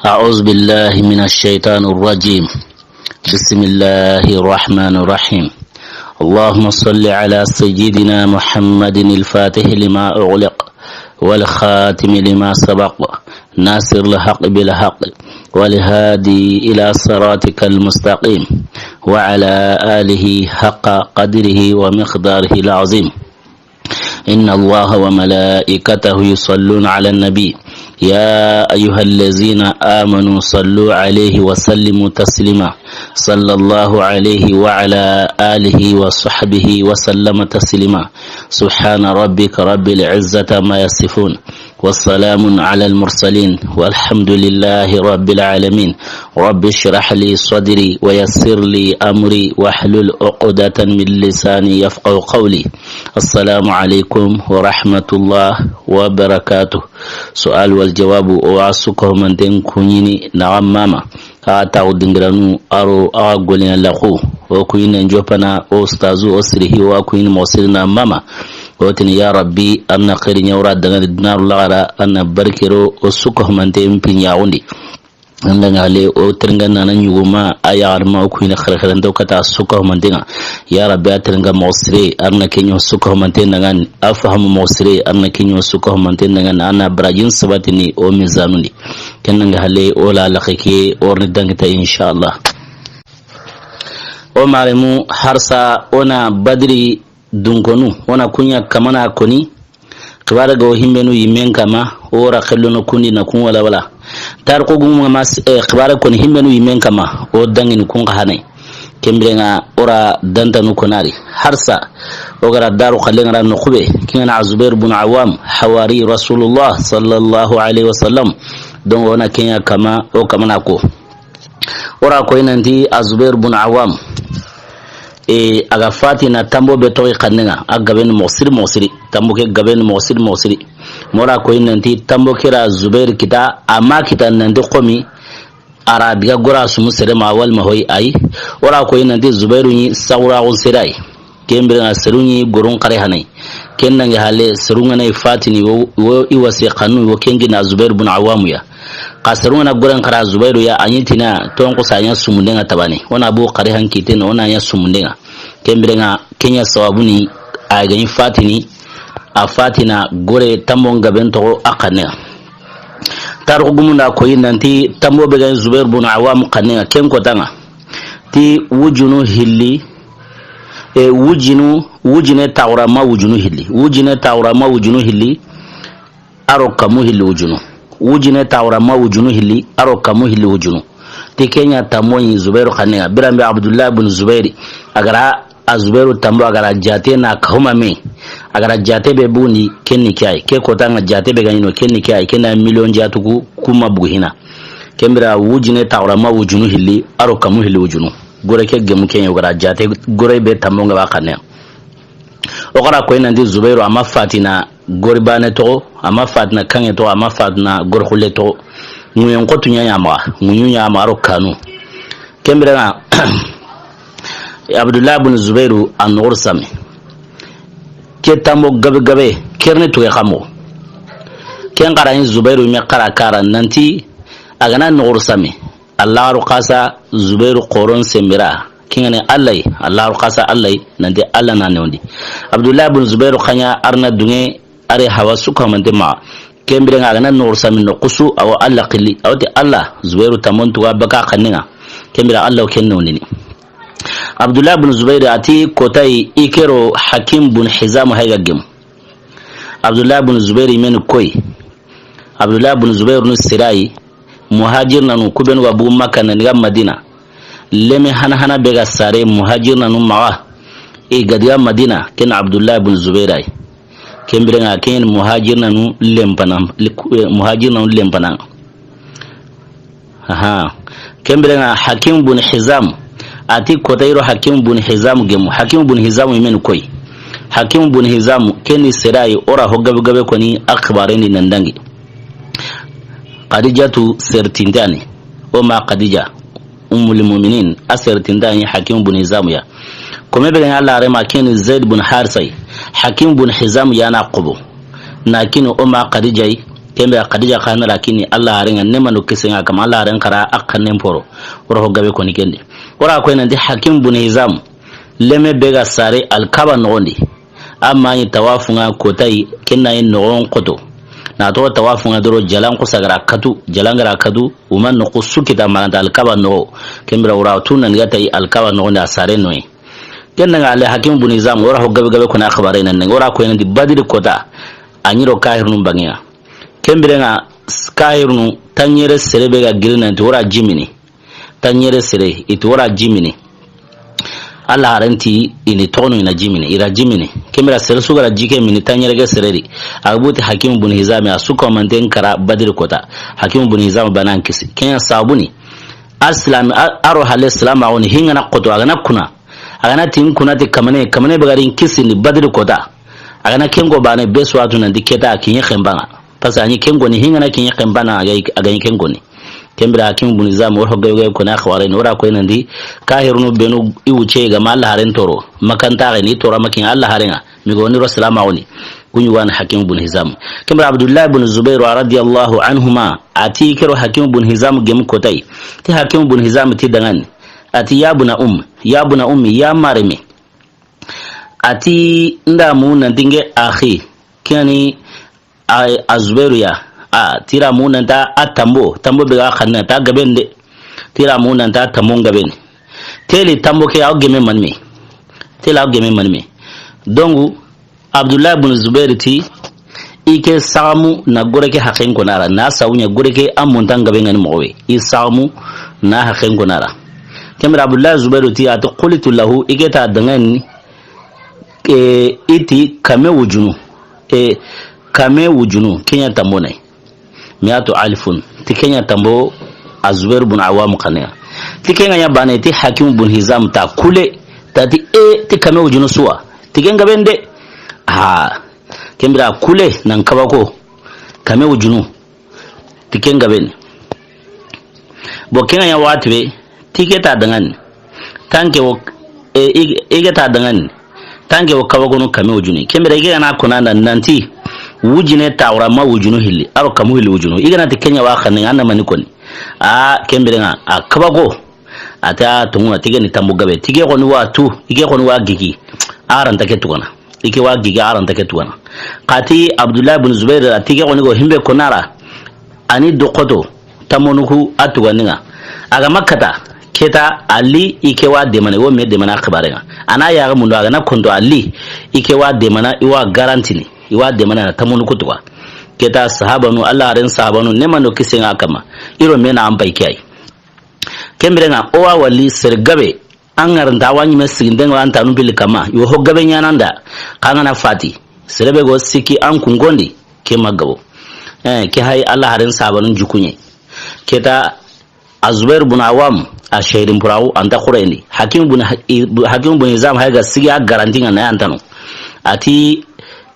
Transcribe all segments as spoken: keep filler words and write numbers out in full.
أعوذ بالله من الشيطان الرجيم. بسم الله الرحمن الرحيم. اللهم صل على سيدنا محمد الفاتح لما أغلق والخاتم لما سبق ناصر الحق بالحق والهادي إلى صراطك المستقيم وعلى آله حق قدره ومقداره العظيم. إن الله وملائكته يصلون على النبي، يا أيها الذين آمنوا صلوا عليه وسلموا تسليما. صلى الله عليه وعلى آله وصحبه وسلم تسليما. سبحان ربك رب العزة عما يصفون، وسلام على المرسلين، والحمد لله رب العالمين. رب اشرح لي صدري ويسر لي أمري واحلل عقدة من لساني يفقهوا قولي. السلام عليكم ورحمة الله وبركاته. سؤال والجواب. O wa su kahumanten kuɲini na xa mama. Xa taxu dingiranu, a ro a ga golina laxu. O kuɲini n jopana, o ustazu, o sirihi, o wa kuɲini moxo siri na mama. O tini, ya Rabbi, an na xeeri ɲa wara dangana dina ro laxara, an na barke ro o su kahumanten piɲaxundi. An da ŋa le o teringa nana ɲuguma a yaxarima o kuɲini xerexerento kata su kahumanten ŋa. Ya Rabbi, a teringa moxo sire, an na ke ɲa o su kahumanten dangani, a fahamu moxo sire, an na ke ɲa o su kahumanten dangani, an na barajin sabatini o mizanundi. Ken na ŋa hale o la laxe ke o ri ni dangita, inshallah. O maremu harsa o na Badri dunkonu, o na kuɲa kamana koni, xibare ga o himbenu yimen kama, o ra xellono kundi na kun wala wala. Tarixu gumu ma, eh, xibare koni himbenu yimen kama, o dangini kun xa hane. Ken biren ŋa o ra dantanu konari. Harsa, o ga ra daru xalle ŋa ra noxu be, ken ŋa na Zubair bun Awam, hawari Rasulullah sallallahu alaihi wasallam. Donc o na ken ɲa kama, o kamana ko. O ra koyi nanti a Zubair bun Awam, e, a ga fati na tambo be toxi xannen ŋa, a gaben ni moxo siri, moxo siri. Tambo ke gaben ni moxo siri, moxo siri. Ma o ra koyi nanti tambo ke ra Zubair kita, a ma kita nanti xomi, a ra diga gora sumu sere ma wal ma hoy ay. O ra koyi nanti Zubairu ni sawura on sere ay. Ken biren ŋa seru ɲi gorun xare hane. Ken na ŋa hale seru ŋa na i fatini wo, wo i wase xanu wo ken gi na Zubair bun Awamu ya. Xa seru ŋa na goren xara Zubairu ya, a ɲi tina ton ko sa ɲa sumunden ŋa tabane. O na bu xare han kiten, o na ɲa sumunden ŋa. Ken biren ŋa ken ɲa sababu ni a ga ɲi fatini, a fatina gore tambo gaben toxo a xannen ŋa. Tarixu gumun da koyi nanti tambo be ga ɲi Zubair bun Awam xannen ŋa, ken kotan ŋa ti wujunu hilli, e, wujinu, wujine taxura ma wujunu hilli. Wujine taxura ma wujunu hilli, a ro kamu hilli wujunu. Wujine taxura ma wujunu hilli, a ro kamu hilli wujunu. Ti ken ɲa tambo ɲi Zubairu xannen ŋa. Biran be Abdullah bin Zubairi, a ga ra a Zubairu tambo, a ga ra jate na kahuma me. A ga ra jate be bundi, ken ni ke ay. Ke kotan ŋa jate be ga ɲi no, ken ni ke ay. Ken na million jatuku kuma bugu hina. Ken biren wujine taxura ma wujunu hilli, a ro kamu hilli wujunu. Gore ke gemu ken ɲa, o ga ra jate gore be tambo ŋa ba xannen ŋa. O ga ra koyi nanti Zubairu a ma fatina gori bane toxo, a ma fatina kanŋe toxo, a ma fatina gori xulle toxo. Ŋuyen xotu ɲa ɲa ma, ŋuɲu ɲa ma ro kanu. Ken biren ŋa Abdullah bin Zubairu a noxoru sami. Ke tambo gabe gabe, kerni tuge xamo. Ken xara ɲi Zubairu me xara kara nanti a ga na noxoru sami. Allahu xasa Zubairu xoron sembira. Ken ŋa ni Allah yi, Allahu xasa Allah yi, nanti Allah na newndi. Abdullah bin Zubairu xa ɲa a ra na dunge, a ri hawa su kamante ma. Ken biren ŋa a ga na noxoru sami noxu su, a wa Allah xili, a wa ti Allah, Zubairu tambo n tuga baka xannen ŋa. Ken biren Allah ken newndini. Abdullah bin Zubairu a ti kota yi i ke ro Hakim bin Hizam hay ga gemu. Abdullah bin Zubairu men koyi. Abdullah bin Zubairu nu sirayi, muhajirnanu ku benu ga bugu Makka na diga Madina. Leme hana hana be ga sare muhajirnanu maxa. I ga diga Madina, ken Abdullah bin Zubairu ay. Ken biren ŋa ken muhajirnanu lempana, eh, muhajirnanu lempana. Aha. Ken biren ŋa Hakim bun Hizam. A ti kota yi ro Hakim bun Hizam gemu. Hakim bun Hizam i men koyi. Hakim bun Hizam ken ni sere yi o ra ho gabe gabe koni a xibaren di nan dangi. Khadijatu sertintani. O ma Khadija. Ummul Muminin. A sertintani Hakim bun Hizam ya. Kome be ga ɲa a la rema ken ni Zaid bun Harisa yi. Hakim bun Hizam ya na xobo. Na kini o ma Khadija yi. Ken be Khadija xa na ra kini Alla haaren ŋa, neema do kisiye ŋa a kanma, Alla haaren xa ra a xannen poro. O ra ho gabe koni ken di. O ra ko i nan ti Hakim bun Hizam, leme be ga saare Alkaaba noxon di. A ma ɲi tawaafu ŋa koota yi, ken na ɲi noxon xoto. Na toxo tawaafu ŋa doro, jalan xosa ga ra katu, jalan ga ra katu, o ma noxu su kita ma ga nta Alkaaba noxo. Ken bire o ra tu nan ga ta yi Alkaaba noxon di a saare no yi. Ken ŋa le Hakim bun Hizam, o ra ho gabe gabe koni a xibaare nan ŋa, o ra ko i nan ti Badiri koota, a ɲi ro kaahirunu banŋe ŋa. Ken bire ŋa, kaahirunu, tanɲere sere be ga giri nan ti o ra ji mini. Tanɲere sere, i ti o ra ji mini. Alla haaren ti i ni toxonu i na ji mini, i ra ji mini. Ken bire sere su ga ra ji ke mini, tanɲere ke sere di. A ga buti Hakim bun Hizam, a su ko manten kara Badiri koota. Hakim bun Hizam baane an kisi. Ken ya sabu ni. Asilaame, a, a ro halle silaamaaxu ni, hi ŋa na xoto, a ga na kuna. A ga na ti n kuna ti kamane, kamane be ga ri n kisi ni Badiri koota. A ga na ken ko baane be su wa tu nan ti ke ta kiɲe xenpa ŋa. Parce que a ɲi ken koni, hi ŋa na kiɲe xenpa na, a ga, a ga ɲi ken koni. Ken bire Hakim bun Hizam, o ho gabe gabe koni a xibaare ni, o ra ko i nan ti, kaahirunu beenu i wucce ga ma Alla haaren tooro. Makanta ga ni toora ma kiɲe Alla haaren ŋa. Mi ga ni ro silaamaaxu ni. Ku ɲi wa ni Hakim bun Hizam. Ken bire Abdullah bun Zubair radiyallahu anhuma, a ti ke ro Hakim bun Hizam gemu koota yi. Ti Hakim bun Hizam ti danŋa ni. A ti ya buna um, ya buna ummi, ya maarenme. A ti n da mu nan ti n ke axi, ken ni a, a Zubairu ya. A ti ra mu nan ta a tanbo, tanbo be ga xanne ta gabe n de. Ti ra mu nan ta tanbo gabe ni. Teli tanbo ke a wo geme manime. Teli a wo geme manime. Donc, Abdullah bun Zubair ti, i ke saxamu na gore ke haqen koni a ra, na sawu ɲa gore ke a muntan gabe ŋa ni moxo be. I saxamu na haqen koni a ra. Ken bire Abdullah Zubairu ti, a ti, qultu lahu, i ke ta danŋa ni, e, i ti kame wujunu. E, kame wujunu, ken ya tanbo ne. Miatu alfun, ti ken ya tanbo a Zubair bun Awam xanne ŋa. Ti ken ŋa ya baane, ti Hakim bun Hizam ta kule, ta ti, e, ti kame wujunu su wa. Ti ken gabe n de. Ha, ken bire kule nan kaba ko. Kame wujunu. Ti ken gabe ni. Bon, ken ŋa ya waxati be, ti ke ta danŋa ni. Tanke wo, e, i, i ke ta danŋa ni. Tanke wo kaba ko no kame wujunu. Ken bire i ke ga na ko na nan ti, wujine ta wara ma wujunu hilli. A ro kamu hilli wujunu. I ga na ti ken ya wa xanne ŋa, an na mani koni. A, ken bire ŋa, a kaba ko. A ta tunŋa, ti ke ni tanbo gabe. Ti ke xoni wa tu, i ke xoni wa gigi. A ra nta ke tugana. I ke wa gigi, a ra nta ke tugana. Xa ti Abdullah bun Zubair ra, ti ke xoni go himbe koni a ra. A ni do xoto, tanbonu ku a tugandi ŋa. A ga ma kata, ke ta a li i ke wa deemana, i wo me deemana xibaare ŋa. A na ya ga mundu a ga na konto a li, i ke wa deemana, i wa garantini, i wa deemana na tanbonu ku tuga. Ke ta sahabanu, Alla haaren sahabanu, neema do kisiye ŋa a kanma. I ro me na an pay ke yi. Ken bire ŋa, o wa wali sere gabe, an ŋa ra nta wa ɲi me siginden ŋa an tanu pili kanma, i wo ho gabe ɲaana n da, xa an ga na fati, sere be go sikki an kunkondi, ke ma gabo. Eh, ke hay Alla haaren sahabanun jukunɲe. Ke ta a Zubair bun Awam, a shahirin purawu, an ta xurayni. Hakim bun Ha-, i-, Hakim bun Hizam hay ga sigi a garanti ŋa na ya an tanu. A ti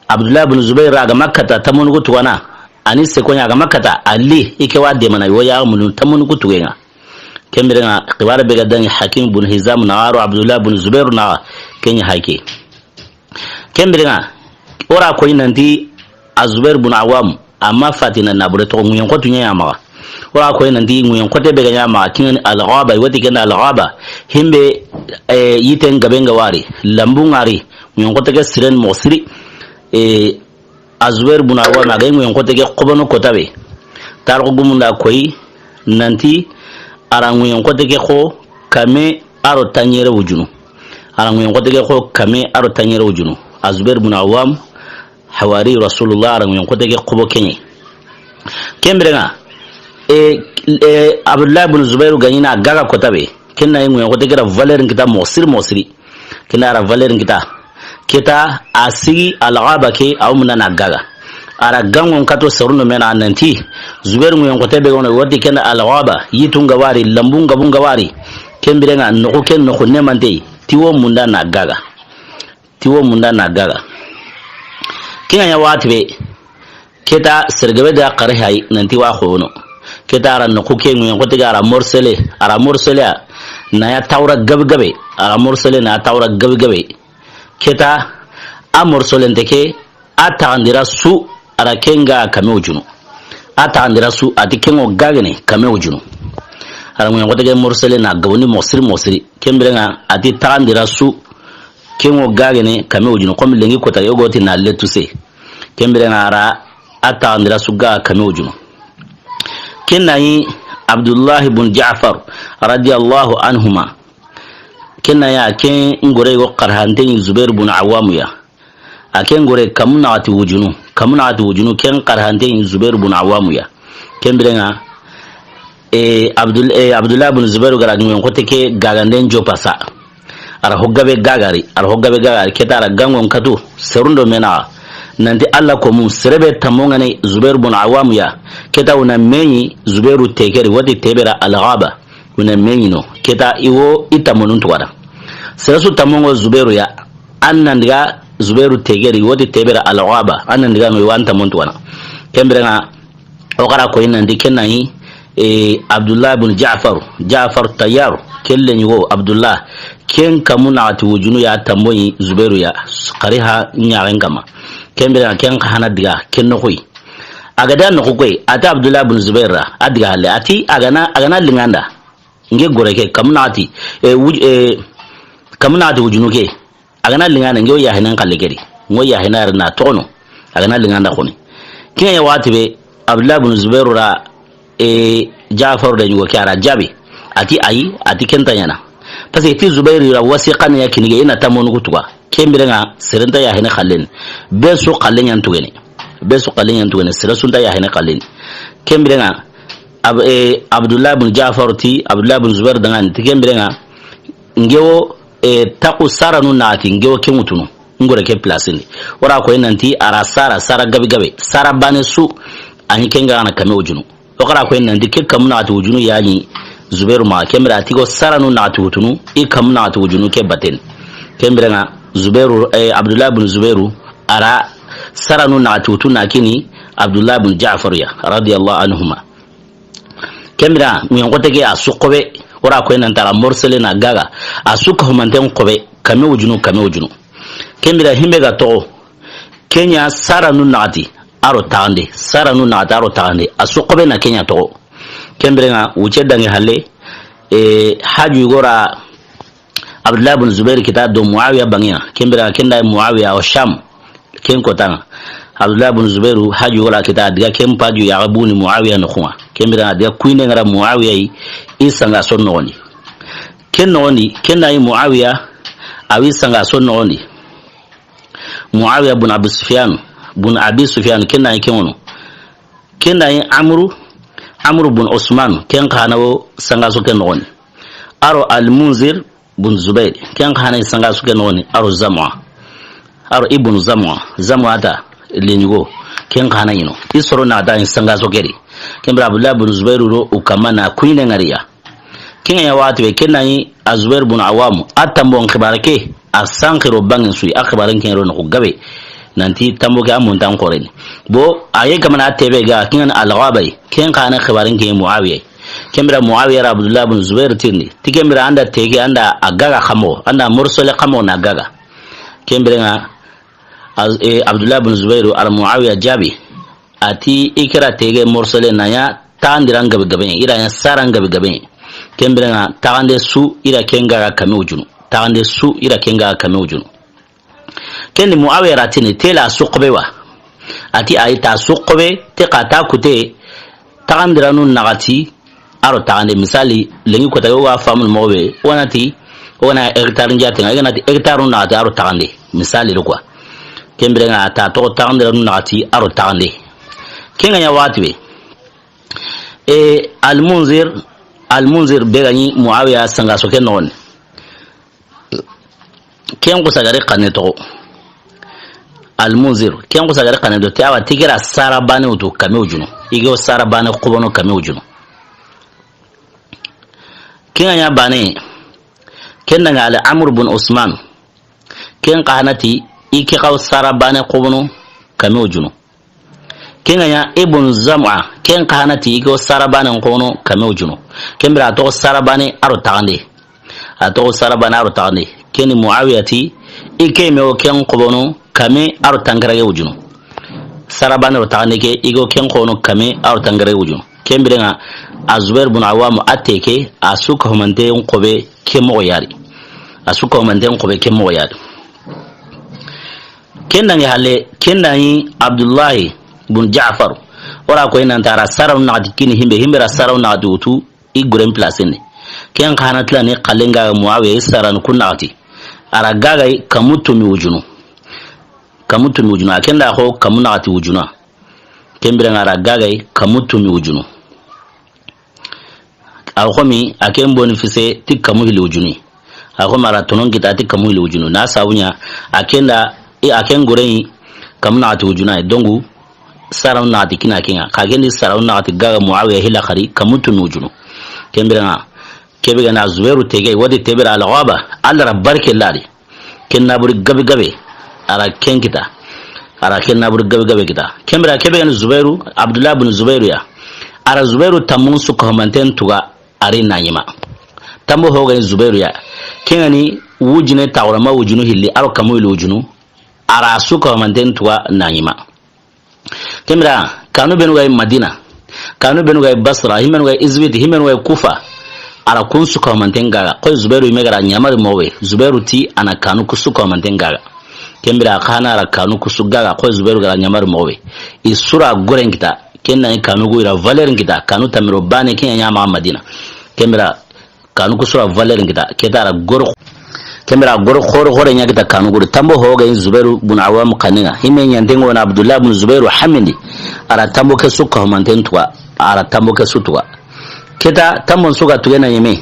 Abdullah bun Zubair a ga ma kata tanbonu ku tugana, a ni se ko ɲa a ga ma kata, a li, i ke wa deemana, i wo ya munu tanbonu ku tuge ŋa. Ken bire ŋa, xibaare be ga dangi Hakim bun Hizam na a ro Abdullah bun Zubair na, ken ɲa hay ke. Ken bire ŋa, o ra ko i nan ti a Zubair bun Awam, a ma fati na naabure toxo, ŋuyen xotu ɲa ya maxa. O ra ko i nan ti ŋuyen xote be ga ɲa maxa, ken ŋa ni Al-Ghaba, i wo ti ken da Al-Ghaba. Himbe, e, yiten gabe ŋa wari, lanbu ŋa ri, ŋuyen xote ke siren moxo siri. E, a Zubair bun Awam, a ga ŋuyen xote ke xobono koota be. Tarixu gumun da ko i nan ti a ra ŋuyen xote ke xo kame a ro tanɲere wujunu. A ra ŋuyen xote ke xo kame a ro tanɲere wujunu. A Zubair bun Awam, hawari Rasulullah, a ra ŋuyen xote ke xobo ken ɲa. Ken bire ŋa, e, e, Abdullah bun Zubair ga ɲi na gaga koota be. Ken na ŋuyen xote ke ra valeur n kita moxo siri moxo siri. Ken da a ra valeur n kita. Ke ta a sigi Al-Ghaba ke, a wo munda na gaga. A ra ganŋon kato seruno me na nan ti, Zubair ŋuyen xote be ga no, i wo ti ken da Al-Ghaba, yitu ŋa wari, lanbu ŋa bu ŋa wari. Ken bire ŋa, noxu ken noxu neemante, ti wo munda na gaga. Ti wo munda na gaga. Ken ŋa ɲa waxati be, ke ta sere gabe da xare hay nan ti wa xono. Ke ta a ra noxu ke ŋuyen xote ga a ra morcelé, a ra morcelé a, na ya tawra gabe gabe, a ra morcelé na ya tawra gabe gabe. Ke ta a morcelé nte ke, a taxandira su, a ra ken ŋa kame wujunu. a taxandira su, a ti ken ŋo gagene kame wujunu. A ra ŋuyen xote ke morcelé na gaboni moxo siri moxo siri. Ken biren ŋa a ti taxandira su, ken ŋo gagene kame wujunu. Comme lenki kota yogo ti na letuse. Ken biren ŋa a ra a taxandira su ga kame wujunu. Ken na yi Abdullah bun Ja'far radiyallahu anhuma. Ken na ya ken ŋore go xarahante yi Zubair bun Awwamu ya. A ken ŋore kamu naxati wujunu. Kamu naxati wujunu ken xarahante yi Zubair bun Awwamu ya. Ken biren ŋa, e, Abdul-, e, Abdullah bun Zubair ga ra ŋuyen xote ke gaganden jo pasa. A ra ho gabe gagari, a ra ho gabe gagari, ke ta a ra ganŋon katu, serundo menaxa. Nanti Alla komu, sere be tammo ŋa ni Zubair bun Awwamu ya, ke ta wuna me yi Zubairu tekeri, wati tebera al-Ghaba, wuna me yi no, ke ta i wo i tammonun tuwara. Sere su tammo ŋo Zubairu ya, an nan diga Zubairu tekeri, wati tebera al-Ghaba, an nan diga no i wo an tammonun tuwara. Ken biren ŋa, o ga ra ko yi nanti ken na yi, e, Abdullah bin Ja'far, Ja'far Tayyar, ken lenyugo Abdullah, ken kamu naxati wujunu ya tambo yi Zubairu ya, xari ha ɲaxen kama. Ken biren ŋa ken xa hana diga, ken noxu yi. A ga da noxu koy, a ti Abdullah bin Zubair ra, a diga halle, a ti a ga na, a ga na liŋa an da. Ŋe ŋore ke, kamu naxati, e, wuj-, e, kamu naxati wujunu ke. A ga na liŋa an da, ŋe wo yaxenen xalle ke di. Ŋo yaxena yere na toxono. A ga na liŋa an da xoni. Ken ŋa ya waxati be, Abdullah bin Zubairu ra, e, Ja'faru da ɲugo ke a ra jaabi. A ti ayi, a ti ken nta ɲaana. Parce que ti Zubairu ra wasiqan ya kini ge, i na tammo nuku tuga. Ken biren ŋa, sere nta yaxene xalleni. Be su xalle ɲan tugene. Be su xalle ɲan tugene, sere su nta yaxene xalleni. Ken biren ŋa, Ab-, e, Abdullah bin Ja'far ti, Abdullah bin Zubair danŋani, ti ken biren ŋa, ŋe wo, e, taxu saranu naxati, ŋe wo ken wutunu, ŋore ke place ndi. O ra ko yi nanti, a ra sara, sara gabe gabe, sara bane su, a ni ken ga na kame wujunu. O ga ra ko yi nanti, ke kamu naxati wujunu ya ni Zubairu ma, ken biren a ti go saranu naxati wutunu, i kamu naxati wujunu ke baten. Ken biren ŋa, Zubairu, e, Abdullah bin Zubairu, a ra saranu naxati wutunu na kini, Abdullah bin Ja'far ya, radiyallahu anhuma. Ken biren ŋa, ŋuyen xote ke a su xobe, o ra ko yi nanti a ra morcelé na gaga, a su kahumanten xobe, kame wujunu, kame wujunu. Ken biren ŋa himbe ga toxo, ken ɲa saranu naxati, a ro taxande, saranu naxati, a ro taxande, a su xobe na ken ɲa toxo. Ken biren ŋa, wuce danŋe halle, e, haju yugo ra, Abdullah bin Zubair kita do Muawiya banŋe ya. Ken biren ŋa ken da Muawiya o Sham. Ken kota ŋa. Abdullah bin Zubairu haju wala kita diga ken paju ya ga buni Muawiya noxu ŋa. Ken biren ŋa diga kuyine ŋa ra Muawiya yi i sanga so noxondi. Ken noxondi, ken na yi Muawiya, a wi sanga so noxondi. Muawiya bin Abi Sufyan, bin Abi Sufyan, ken na yi ken wono. Ken na yi Amru, Amru bin Usman, ken xa na wo sanga so ken noxondi. A ro Al-Munzir, bun Zubair, ken xa na i sanga su ke noxoni, a ro Zam'a. A ro Ibn Zam'a, Zam'a ta, lenyugo, ken xa na i no. I soro na ta i sanga su ke di. Ken biren Abdullah bun Zubair ro, o kama na kuyine ŋari ya. Ken ŋa ya waxati be, ken na yi a Zubair bun Awam, a tambo xibaare ke, a sanxiro banŋen su yi, a xibaaren ken ro noxu gabe. Nanti tambo ke a muntan xoreni. Bo, a ye kamana a tebe ga, ken ŋa ni Al-Ghaba yi, ken xa na xibaaren ke Muawiya yi. Ken biren Muawiya ra Abdullah bin Zubair tirindi. Ti ken biren an da tege, an da a gaga xamo, an da morcelé xamo na gaga. Ken biren ŋa, az-, e, Abdullah bin Zubair a ra Muawiya jaabi. A ti i ke ra tege morcelé na ɲa taxandiran gabe gabe, i ra ɲa saran gabe gabe. Ken biren ŋa taxande su i ra ken gaga kame wujunu. Taxande su i ra ken gaga kame wujunu. Ken ni Muawiya ra tini, tela su xobe wa. A ti a yi ta su xobe, te xa ta kute, taxandiranu naxati, a ro taxande. Misali, lenki kota, o ga famu moxo be, o ga na ti, o ga na hectare njate ŋa, o ga na ti hectare naxati, a ro taxande. Misali do quoi. Ken biren ŋa ta toxo taxandiranu naxati, a ro taxande. Ken ŋa ɲa waxati be. E, Al-Munzir, Al-Munzir be ga ɲi Muawiya sanga su ke noxoni. Ken xusa gari xanne toxo. Al-Munzir, ken xusa gari xanne do, ti awa ti i ke ra sara bane wutu kame wujunu. I ke wo sara bane xobono kame wujunu. Ken ŋa ɲa bane, ken da ŋa Ali Amr bun Usman. Ken xa na ti, i ke xa wo sara bane xobono kame wujunu. Ken ŋa ɲa Ibn Zam'a, ken xa na ti i ke wo sara bane xobono kame wujunu. Ken biren a toxo sara bane a ro taxande. A toxo sara bane a ro taxande. Ken ni Muawiya ti, i ke me wo ken xobono kame a ro tankarage wujunu. Sara baane ro taxande ke, i go ken xono kame, a ro tangare wujunu. Ken biren ŋa, a Zubair bun Awam a te ke, a su ka humante n xobe ke moxo yari. A su ka humante n xobe ke moxo yari. Ken dangi halle, ken dangi Abdullahi bun Ja'far. O ra ko i nan ti a ra saraw naxati kini himbe, himbe ra saraw naxati wutu, i guren place ni. Ken xa na tilani xalle nga Muawiya i saran ku naxati. A ra gagay kamu tumi wujunu. Kamu tumi wujunu. A ken da xo kamu naxati wujuna. Ken biren ŋa a ra gagay kamu tumi wujunu. A xo mi, a ken boni fise ti kamu hili wujuni. A xo mi a ra tonon kita ti kamu hili wujunu. Na sabu ɲa, a ken da, i a ken goren kamu naxati wujuna. Dongu, saraw naxati kina ken ŋa. Xa ken di saraw naxati gaga Muawiya hila xari kamu tumi wujunu. Ken biren ŋa, kebe ga na Zubairu tege, wadi tebera al-ghaba, Allah ra barke lari. Ken naburi gabe gabe, a ra ken kita. A ra ken naburi gabe gabe kita. Ken bira kebe ga ni Zubairu, Abdullah bin Zubairu ya. A ra Zubairu tammun su ka humanten tuga a ri na ɲima. Tambo ho ga ni Zubairu ya. Ken ga ni wujine taxurama wujunu hilli, a ro kamu hilli wujunu. A ra su ka humanten tuga na ɲima. Ken bira, kanu benu ga yi Madina, kanu benu ga yi Basra, himenu ga yi Izbit, himenu ga yi Kufa. A ra kun su ka humanten gaga. Xoy Zubairu yime ga ra ɲamari moxo be. Zubairu ti a na kanu ku su ka humanten gaga. Ken bira xa na ra kanu ku su gaga. Xoy Zubairu ga ra ɲamari moxo be. I su ra goren kita. Ken na i kanu gu i ra valeur kita. Kanu tamiro baane ken ɲa ɲa maxa Madina. Ken bira, kanu ku su ra valeur n kita, ke ta ra goro. Ken bira goro xoro xore ɲa kita kanu guri. Tambo ho ga ni Zubairu bun Awam xannen ŋa. Hime ɲanten ŋo na Abdullah bun Zubairu hamindi. A ra tambo ke su ka humanten tuga. A ra tambo ke su tuga. Ke ta tambon su ga tuge na ɲeme.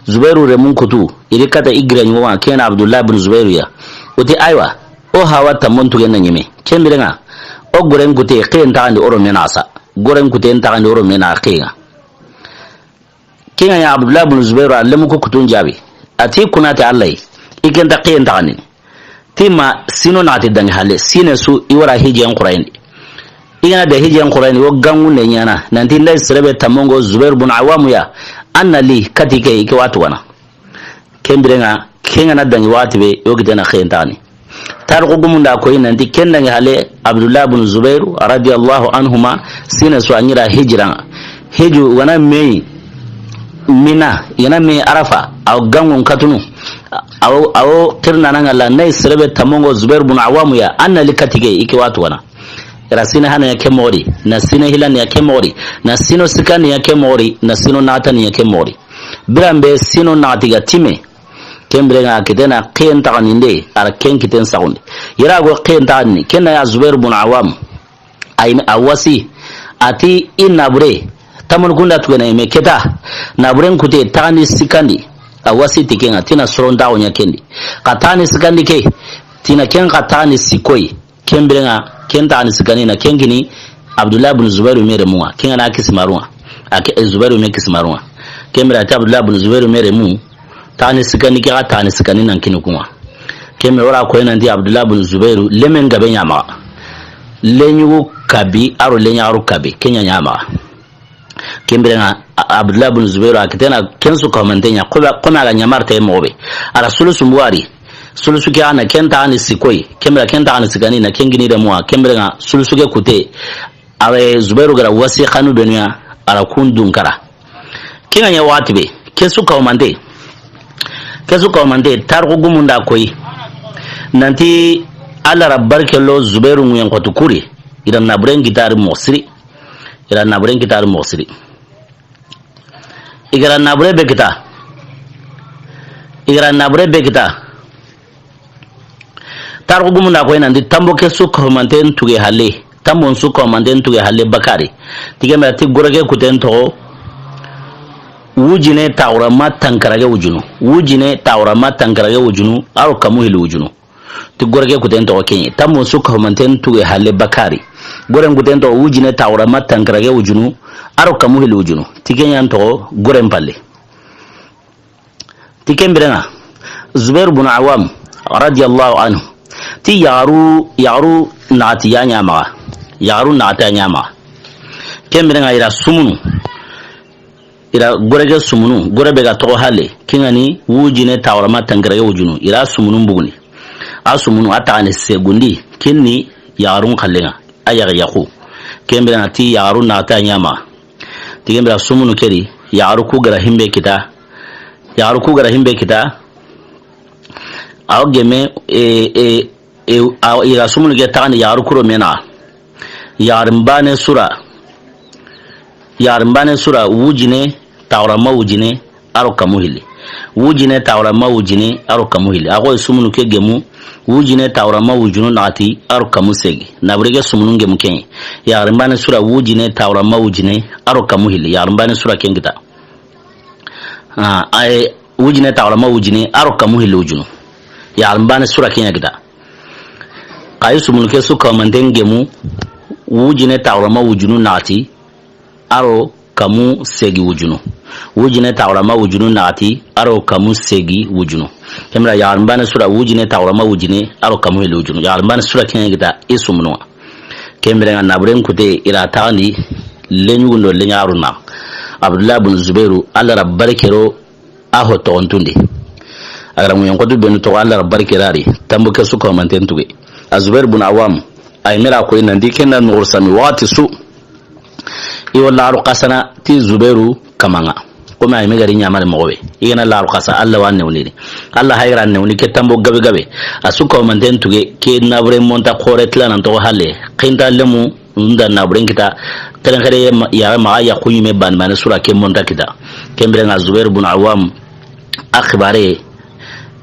Zubairu remun kutu. I ri kata i gira ɲugo ŋa ken Abdullah bun Zubairu ya. O ti aywa. O hawa tambon tuge na ɲeme. Ken biren ŋa. O goren kute ken taxandi o ro me na sa. Goren kute taxandi o ro me na ken ŋa. Ken ŋa ya Abdullah bin Zubairu a lemu ku kutun jaabi. A ti kuna ti Allah yi. I ken ta ken taxandini. Ti ma sino naxati dangi halle. Sine su i wara hijen xurayindi. I ga na da hijen xurayindi wo gangu ne ɲaana. Nanti nda i sere be tammongo Zubairu bun Awamu ya. An na li kati ke i ke watu wana. Ken biren ŋa, ken ga na dangi waxati be, yo gitena ken taxani. Tarixu gumun da koyi nanti ken dangi halle Abdullah bin Zubairu radiyallahu anhuma, sine su a ɲi ra hijiran ŋa. Hiju wana meyi Mina, yana meyi Arafa, aw gangun katunu. Aw, aw kirna nan ŋa la, na i sere be tammongo Zubairu bun Awamu ya, an na li kati ke, i ke watu wana. I ra sine hana ya ke moxo di, na sine hilani ya ke moxo di, na sino sikani ya ke moxo di, na sino naxatani ya ke moxo di. Biran be sino naxati ga time, ken biren ŋa a kitena ken taxaninde, a ra ken kiten saxundi. Yera go ken taxani, ken na ya Zubairu bun Awam. Ay, a wasi, a ti i nabure, tamon kunda tugena yime ke ta, naburen kute taxandi sikandi, a wasi ti ken ŋa, ti na soron taxu ɲa kendi. Xa taxandi sikandi ke, ti na ken xa taxandi sikoyi. Ken biren ŋa, ken taxandi sikandi na ken kini Abdullah bin Zubairu me remun ŋa. Ken ŋa na kisimarun ŋa. A ke, Zubairu me kisimarun ŋa. Ken bira ti Abdullah bin Zubairu me remu. Taxandi sikandi ke xa taxandi sikandi nan kini kun ŋa. Ken me wara koyi nanti Abdullah bin Zubairu lemen gabe ɲa maxa. Leɲugu kabi, a ro leɲaxaru kabi. Ken ɲa ɲa maxa. Ken biren ŋa, A-, Abdullah bin Zubairu a kitena ken su ka humanten ɲa, xo be, xo me a ga ɲamarte moxo be. A ra sulusu mbuwari. Sulusu ke a na ken taxandi sikoyi. Ken bira ken taxandi sikandi na ken kini remun ŋa. Ken biren ŋa sulusu ke kute. A be Zubairu ga ra wasi xanu benu ya. A ra kun dunkara. Ken ŋa ɲa waxati be. Ke su ka humante. Ke su ka humante. Tarixu gumun da koyi. Nanti Allah ra barke lo Zubairu ŋuyen xotu kuri. I ra naburen kitari moxo siri. I ra naburen kitari moxo siri. I ga ra nabure be kita. I ga ra nabure be kita. Tarixu gumun da koyi nanti tambo ke su ka humanten tuge halle. Tambon su ka humanten tuge halle bakari. Ti ken bira ti goro ke kuten toxo. Wujine taxurama tankarage wujunu. Wujine taxurama tankarage wujunu. A ro kamu hilli wujunu. Ti goro ke kuten toxo ken ɲi. Tambon su ka humanten tuge halle bakari. Goren kuten toxo wujine taxurama tankarage wujunu. A ro kamu hilli wujunu. Ti ken ɲa n toxo goren palle. Ti ken biren ŋa. Zubair bun Awam radiyallahu anhu. Ti yaxaru, yaxaru naxati ya ɲa maxa. Yaxaru naxati ya ɲa maxa. Ken biren ŋa i ra sumunu. I ra goro ke sumunu, goro be ga toxo halle, ken ŋa ni wujine taxurama tankarage wujunu, i ra sumunu mbuguni. A sumunu a taxandi segundi, ken ni yaxarun xallen ŋa. a yaxi yaxu. Ken biren ŋa ti yaxaru naxati a ɲa ma. Ti ken biren sumunu ke di, yaxaru ku ga ra himbe kita. Yaxaru ku ga ra himbe kita. Awo geme, e, e, e, awo i ra sumunu ke taxandi yaxaru kuro me naxa. Yaxarin baane su ra. Yaxarin baane su ra wujine, taaxuranma wujine, a ro kamu hilli. Wujine, taaxuranma wujine, a ro kamu hilli. A xo sumunu ke gemu, wujine, taaxuranma wujunu naxati, a ro kamu segi. Naabure ke sumunu gemu ken ŋa. Yaxarin baane su ra wujine, taaxuranma wujine, a ro kamu hilli. Yaxarin baane su ra ken kita. Ah, ay, wujine, taaxuranma wujine, a ro kamu hilli wujunu. Yaxarin baane su ra ken ŋa kita. Xa i sumunu ke su kamanten gemu, wujine, taaxuranma wujunu naxati, a ro kamu segi wujunu. Wujine, taaxuranma wujunu naxati, a ro kamu segi wujunu. Ken biren yaxarin baane su ra wujine, taaxuranma wujine, a ro kamu hilli wujunu. Yaxarin baane su ra ken ŋa kita i sumunu ŋa. Ken biren ŋa naaburen kute i ra taxandi leɲugundo leɲaxaru na. Abdullah bin Zubairu, Alla ra barke ro a ho toxontundi. A ga ra ŋuyen xotu benu toxo Alla ra barke ro a ri, tanbo ke su kamanten tuge. A Zubair bin Awam, a yi me ra ko i nan ti ken na nuxur sami waxati su. I wa laxaru xasana ti Zubairu kaman ŋa. Komi a yi me ga ri ɲamari moxo be. I ga na laxaru xasa, Alla wa newni. Alla hayi ra newni ke tanbo gabe gabe. A su kamanten tuge ke naabure monta xoore tilanan toxo halle. Xinta lemu nda naaburen kita, keren xere ya ma-, ya maxa yaxu ɲime baane baane su ra ke monta kita. Ken biren ŋa Zubair bin Awam a xibaare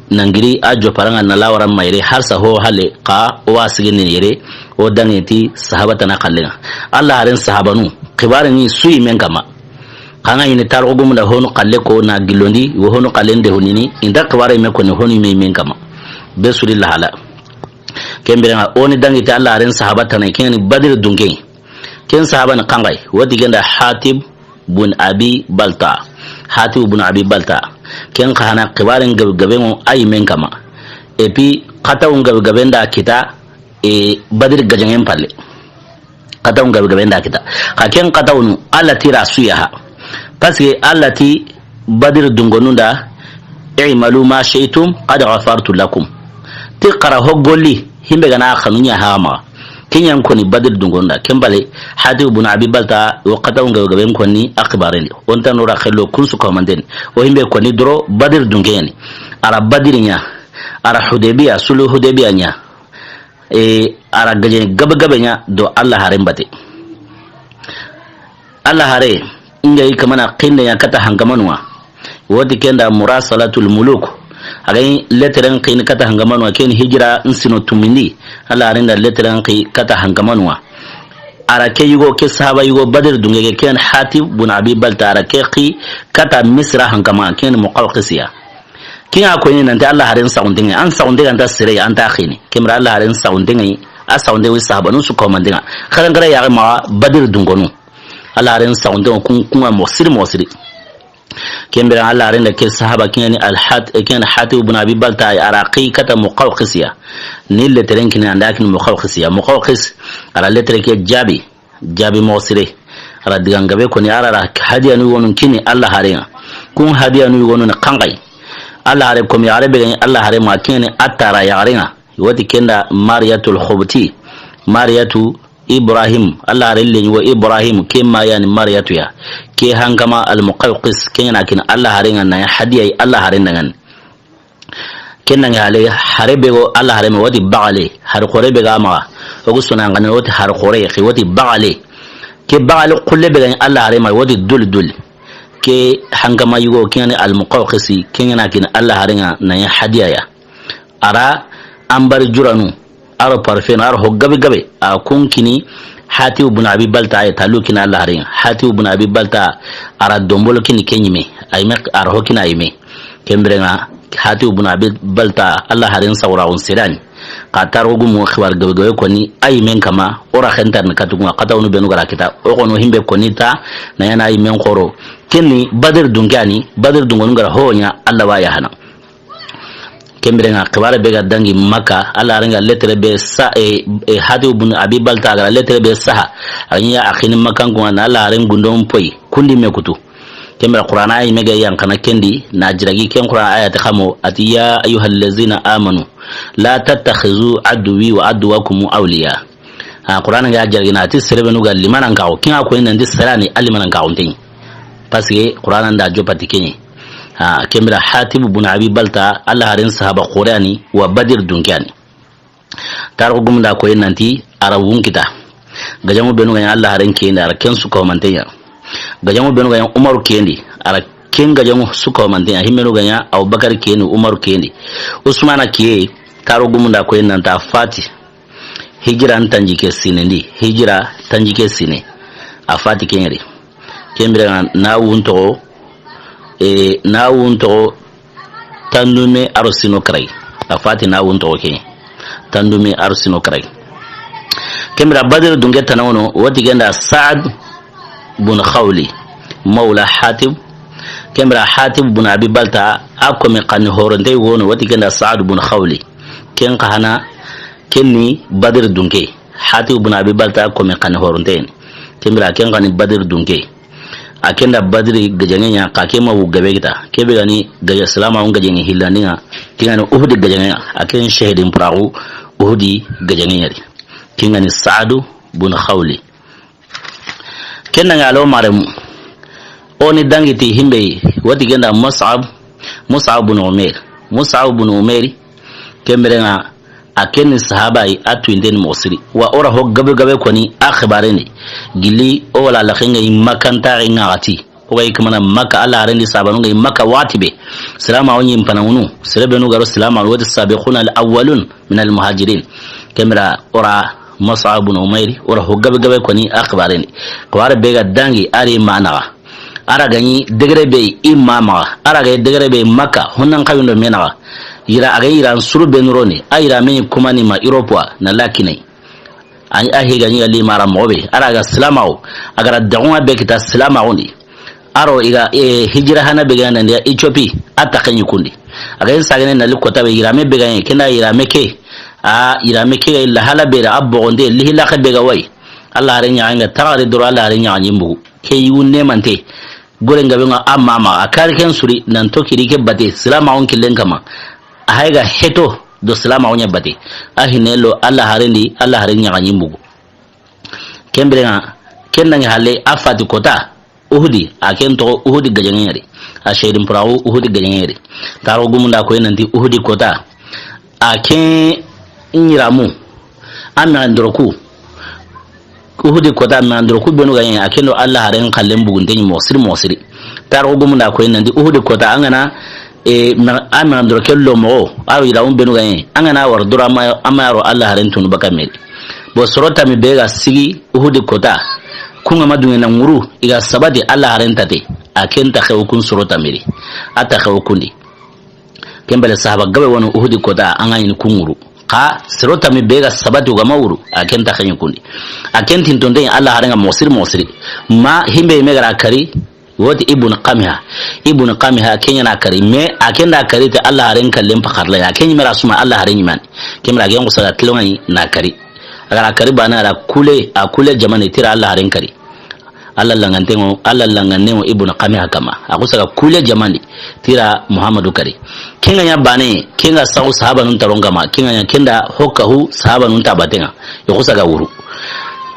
nan giri a joparan ŋa na lawara ma yere har sa ho halle xa o wa sigindini yere o dangi ti sahaba tana xallen ŋa. Alla haren sahabanu xibaare ni su yi men kama. Xa ŋa ɲi ni tarixu gumu nda honu xalle ko na gillondi wo honu xallen de honini inta xibaare me koni honu me men kama. Be su ri lahala. Ken biren ŋa o ni dangi ti Alla haren sahaba tana ken ni Badiri dunke. Ken sahaba ni xanxay, wati genda Hatib bun Abi Balta. Hatib bun Abi Balta. Ken xa hana xibaaren gabe gabe ŋo a yi men kama. Et puis, xatawun gabe gabe nda kita, e, Badiri gajaŋen palle. Xatawun gabe gabe nda kita. Xa ken xatawunu, Alla ti ra su ya ha. Parce que Alla ti Badiri dungonun da, "I'malu ma shi'tum, qad ghafartu lakum." Ti xa ra ho golli, himbe ga na xanu ɲa ha ma. Ken ɲa n koni Badiri dungonun da. Ken bale, Hatib bun Abi Balta, wo xatawun gabe gabe n koni a xibaaren di. O nta no ra xello kun su kamanten. O himbe koni doro Badiri dunke ɲa ni. A ra Badiri ɲa. A ra Hudaybiya, sulu Hudaybiya ɲa. E, a ra gaje gabe gabe ɲa do Alla haren bate. Alla hare, nga i kamana xinde ɲa kata hankamanu ŋa. Wati ken da Murasalatul Muluk. A ga yi leteren xini kata hankamanu ŋa, ken hijira n sino tumindi. Alla haren da leteren xi kata hankamanu ŋa. A ra ke yugo, ke sahaba yugo Badiri dunke ke, ken Hatib bun Abi Balta, a ra ke xi kata Misra hankama, ken Muqawqis ya. Ken ŋa ko ni nanti Alla haren saxunten ŋa, an saxunten ŋa nta sere, an ta xini. Ken biren Alla haren saxunten ŋa, a saxunten wi sahabanu su kamanten ŋa. Xaran xara ya ma Badiri dungonu. Alla haren saxunten ŋa kun, kun ŋa moxo siri, moxo siri. Ken biren Alla haren da ke sahaba ken ni Al-Hat-, ken Hatib ibn Abi Balta, a ra xi kata Muqawqis ya. Ni leteren kini anda kini Muqawqis ya. Muqawqis, a ra letere ke jaabi. Jaabi moxo sire. A ra digan gabe koni, a ra ra hadiyanu yogonu kini Alla haren ŋa. Kun hadiyanu yogonu ni xanxay. Alla hare komi, a ra be ga ni Alla hare ma ken ni a tara yaxaren ŋa. Wati ken da Mariyatul Xubti. Mariyatu Ibrahim. Alla hare lenyugo Ibrahim. Ke ma ya ni Mariyatu ya. Ke hankama Al-Muqawqis. Ken ŋa na kini Alla haren ŋa na ya hadiya yi Alla haren da ŋa ni. Ken nange hale, hare be go Alla hare ma wati bagale, hare xore be ga maxa. O gu sona ngani wati hare xore, xi wati bagale. Ke bagale xulle be ga ni Alla hare ma wati dul dul. Ke hankama yugo, ke ni Al-Muqawqisi, ke na kini Alla hare ŋa na ya hadiya ya. A ra ambari juranu, a ro parfum, a ro ho gabe gabe, a kun kini Hatib ibn Abi Balta, ay talu kini Alla haren ŋa. Hatib ibn Abi Balta, a ra dombolo kini ke ɲime, ay me, a ra ho kini ay me. Ken biren ŋa, Hatib ibn Abi Balta, Alla haren sawra on sirani. Ka taro gumu xibar gabe gabe koni, ay men kama, o ra xentar ni katugu ŋa, kata wonu benu ga ra kita, o kono himbe koni ta, na ya na ay men xoro. Ken ni Badiri dunke ya ni, Badiri dungonu ga ra ho ɲa, Alla wa ya hana. Ken biren ŋa, xibare be ga dangi Makka, Alla haren ga letere be sa, e, e, Hatib ibn Abi Balta ga ra letere be saha. A ɲi ya a xini Makkanko ŋa na Alla haren gundon poyi, kundi me kutu. Ken biren Qur'ana ay me ga yan kana ken di, na jiragi ken Qur'ana ayati xamo, ati, "Ya ayyuhallazina amanu, la tattakhizu aduwwi wa aduwwakum awliya." A, Qur'ana ga jaragini, a ti sere benu ga limanan kaxu. Ken ŋa koyi nanti sere ni a limanan kaxunte ɲi. Parce que Qur'ana nda joppa ti ken ɲi. A, ken bire Hatib bun Abi Balta, Alla haren sahaba xoore ya ni, wa Badir dunke ya ni. Tarixu gumun da koyi nanti a ra wun kita. Gajaŋu benu ga ɲa Alla haren kiyen di, a ra ken su ko manten ɲa. Gajaŋu benu ga ɲa Umaru kiyen di, a ra ken gajaŋu su ko manten ɲa. Himmenu ga ɲa Abubakar kiyen di, Umaru kiyen di. Usmana kiye, tarixu gumun da koyi nanti a fati. Hijira n tanjikke sinendi, hijira tanjikke sine. A fati ken ɲeri. Ken bire ŋa na wun toxo, e, na wun toxo tandume a ro sino karay. A fati na wun toxo ken ɲi. Tandume a ro sino karay. Ken bire Badr dunke tana wono, woti genda Sa'ad bun Khawli, mawla Hatib. Ken bire Hatib bun Abi Balta, a komi xanni horonte wono, woti genda Sa'ad bun Khawli. Ken xa hana, ken ni Badr dunke. Hatib bun Abi Balta komi xanni horonte ni. Ken bire ken xa ni Badr dunke. A ken da Badri gajaŋe ɲa, xa ke ma wu gabe kita. Ke be ga ni gaja-, silamaxun gajaŋe hillandi ŋa, ken ga ni Uhudi gajaŋe ɲa. A ken shahidin puraxu Uhudi gajaŋe ɲa di. Ken ga ni Sa'adu bun Khawli. Ken na ŋa lo maremu. O ni dangi ti himbe yi, woti genda Mus'ab, Mus'ab bun Umair. Mus'ab bun Umair, ken bire ŋa, a ken ni sahaba yi, a tuyinte ni moxo siri. Wa o ra ho gabe gabe koni a xibaren di. Gilli o wala la xenga yi Makka nta ŋa xati. O ga yi kamana Makka, Alla haren di sahabanu ŋa yi Makka waxati be. Silamaxu ɲi mpanangunu. Sere benu ga ro silamaxu, woti sabiquna al-awwalun min al-muhajirin. Ken bire o ra Mus'ab bun Umair, o ra ho gabe gabe koni a xibaren di. Xibare be ga dangi, a ri ma naxa. A ra ga ɲi degere be i ma maxa. A ra ga ɲi degere be Makka, honnan xawindo me naxa. Yira a ga yira n suru be nuroni. A yira me ɲi kumani ma Europe wa, na lakine. A, a higa ɲi ga li mara moxo be. A ra ga silamaxu. A ga ra daxunga be kita silamaxun di. A ro i ga, e, hijira hana be ga nandi Ethiopie, a taxe ɲi kun di. A ga ɲi sagene na li kota be yirame be ga ɲi, ken da yirame ke. A, yirame ke ga illa hala be da a bogonde, lihi laxe be ga wa yi. Alla haren ɲa ŋa taxari doro, Alla haren ɲa ɲi mbugu. Ke yi wunne mante. Gore ngabe ŋa a mama, a kari ken suri, nan to kiri ke bate, silamaxun killen kama. A hay ga heto do silamaxu ɲa bate. A hinne lo Alla haren di, Alla haren ɲa ɲi mbugu. Ken bire ŋa, ken na ŋa halle a fati kota. Uhudi, a ken toxo Uhudi gajaŋe ɲa di. A shahidin puraxu Uhudi gajaŋe ɲa di. Tarixu gumun da koyi nanti Uhudi kota. A ken ɲiramu. A mexen doroku. Uhudi kota, mexen doroku benu ga ɲi, a ken do Alla haren xallen bugunte ɲi moxo siri, moxo siri. Tarixu gumun da koyi nanti Uhudi kota, an ga na, e, me-, a mexen doroke lo moxo, a ro yiramu benu ga ɲi, an ga na wara doro a ma, a ma ya ro Alla haren tunu baka me di. Bo soro tammi be ga sigi Uhudi kota, kun ŋa ma duŋe na ŋuru, i ga sabati Alla haren tate, a ken taxe wo kun soro tammi di, a taxe wo kun di. Ken bale sahaba gabe woni Uhudi kota, an ga ɲi kun ŋuru. Xa soro tammi be ga sabati o ga ma wuru, a ken taxe ɲi kun di. A ken tintonte Alla haren ŋa moxo siri, moxo siri. Ma himbe me ga ra kari, woti Ibn Qamiha. Ibn Qamiha, ken ɲa na kari. Mais a ken da kari te Alla haren kallen paxarla ya. Ken ɲi me ra suma Alla haren ɲi mani. Ken bire a ga ɲi xusa ga tilonga ɲi na kari. A ga ra kari bane a ra kule, a kule jamane ti ra Alla haren kari. Alla langantengo, Alla langantengo Ibn Qamiha kama. A xusa ga kule jamandi ti ra Muhammadu kari. Ken ga ɲa bane, ken ga saxu sahabanun taron kama. Ken ga ɲa ken da hokka hu sahabanun ta batenga. I xusa ga wuru.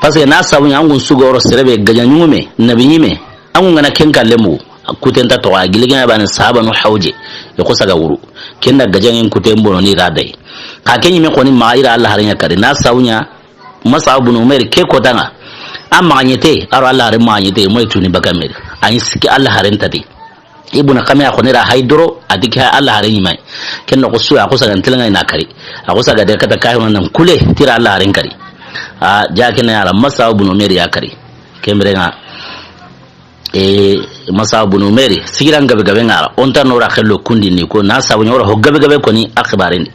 Parce que na sabu ɲa an gun su ga ro sere be gaja ɲuŋume, nabi ɲime. An ŋa na ken kalle mu, kuten ta toxo, a gilli ken ɲa bane sahabanu hawje, i xusa ga wuru. Ken da gajaŋen kuten bono ni ra day. Xa ken ɲi me xoni ma i ra Alla haren ɲa kari. Na sabu ɲa, Mus'ab bun Umair ke kota ŋa. A maxa ɲete, a ro Alla haren maxa ɲete, moy tuni baka me di. A ɲi sikki Alla haren tati. Ibn Qamiha xoni ra hay doro, a ti ke Alla haren ɲi me yi. Ken noxo su a xusa ga ntilenga i na kari. A xusa ga de kata kayi nan kule, ti ra Alla haren kari. A ja ken ya ra Mus'ab bun Umair ya kari. Ken bire ŋa. E, Mus'ab bun Umair, sigiran gabe gabe ŋa ra, o nta no ra xello kundi ni ko, na sabu ɲa o ra ho gabe gabe koni a xibaren di.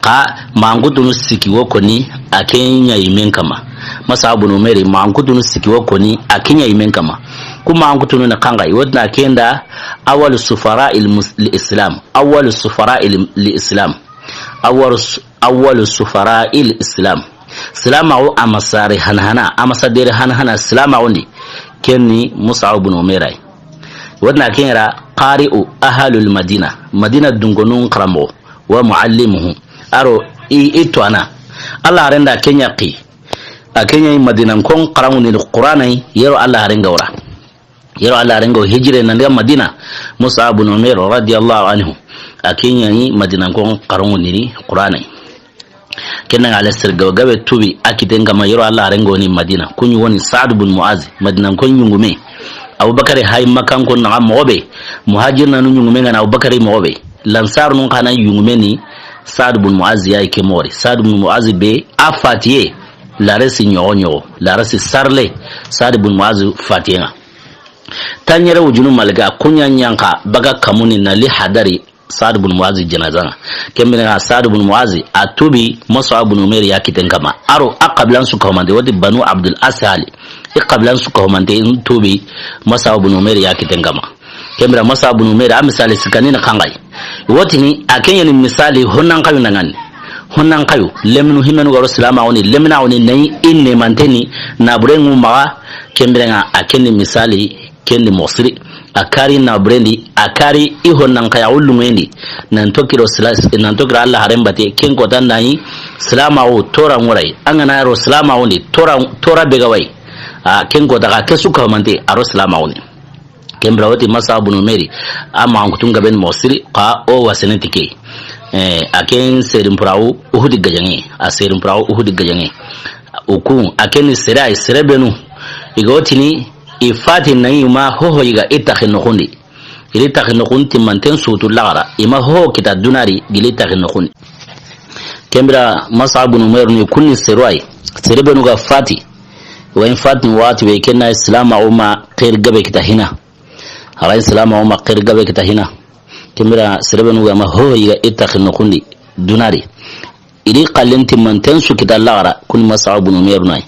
Xa, ma an kutunu siki wo koni, a ken ɲa yi men kama. Mus'ab bun Umair, ma an kutunu siki wo koni, a ken ɲa yi men kama. Ku ma an kutunu na xanga, i wotna ken da, awwal sufara il mus-, li Islam. Awwal sufara il, li Islam. Awwal su-, awwalu sufara'il Islam. Silamaxu amasare hanahana, amasadere hanahana silamaxun di. Ken ni Mus'ab bun Umair yi. Wotna ken ra qari'u ahalul Madina. Madina dunkonun xaramoxo. Wa muallimuhum. A ro i, i tuwana. Alla haren da ken ɲa xi. A ke ɲa yi Madinankon xaraŋundini Qur'ana yi, yero Alla harenga wara. Yero Alla harenga hijire nan daga Madina, Mus'ab bin Umair radiyallahu anhu. A ke ɲa yi Madinankon xaraŋundini Qur'ana yi. Ken ŋa a la sere gabe gabe tuubi a kiten kanma yero Alla harenga woni Madina. Ku ɲi woni Sa'd bin Mu'az, Madinankon yungume. Abubakari hay Makkankon naxa moxo be. Muhajirnanu yungume ŋa na Abubakari moxo be. Lansarnun xa na yungume ni Sa'd bin Mu'az ya yi ke moxo ri. Sa'd bin Mu'az be a fatiye. Laresi ɲoxo ɲoxo. Laresi sarle. Sa'd bin Mu'az fatiye ŋa. Tanɲere wujunu malika ku ɲa ɲanka baga kamuni na li hadari Sa'd bin Mu'az janaza ŋa. Ken biren ŋa Sa'd bin Mu'az a tuubi Mus'ab bin Umair ya kiten kanma. A ro a qabilan su kahumante woti Banu Abdul Ashhal. I qabilan su kahumante in tuubi Mus'ab bin Umair ya kiten kanma. Ken biren Mus'ab bin Umair a misali sikandi na xanŋa yi. Wotini a ke ɲa ni misali honnan xayu na ŋa ni. Honnan xayu leminu himenu ga ro silamaxu ni lemina woni nayi in ne manteni na burenŋu maxa. Ken biren ŋa a ke ni misali Ken di moxo siri. A kari na burendi, a kari i honnan xaya wulluŋendi. Nan tokiro sila, nan tokiro Alla haren bate, ken kota nayi silamaxu tora ŋoray. An ga na ro silamaxu ndi, tora, tora be ga wa yi. A, ken kota xa ke su kahumante, a ro silamaxu ndi. Ken bira woti Mus'ab bin Umair, a ma an kutun gaben moxo siri, xa o wasene ti ke. Eh, a ken serin purawu Uhudi gajaŋe, a serin purawu Uhudi gajaŋe. O ku, a ken ni sere ay, sere benu. I ga wotini, I fati nayi ma hoho yiga i taxi noxundi. I ri taxi noxun timmanten sutu laxara. I ma hoho kita duna ri gili taxi noxundi. Ken bira Mus'ab bin Umair ni kunni seru ay. Sere benu ga fati. Wa in fati ni wati be ken na silamaxu ma xeeri gabe kita hina. A ga in silamaxu ma xeeri gabe kita hina. Ken bira sere benu ga ma hoho yiga i taxi noxundi duna ri. I ri xallen timmanten su kita laxara, kuni Mus'ab bin Umair na yi.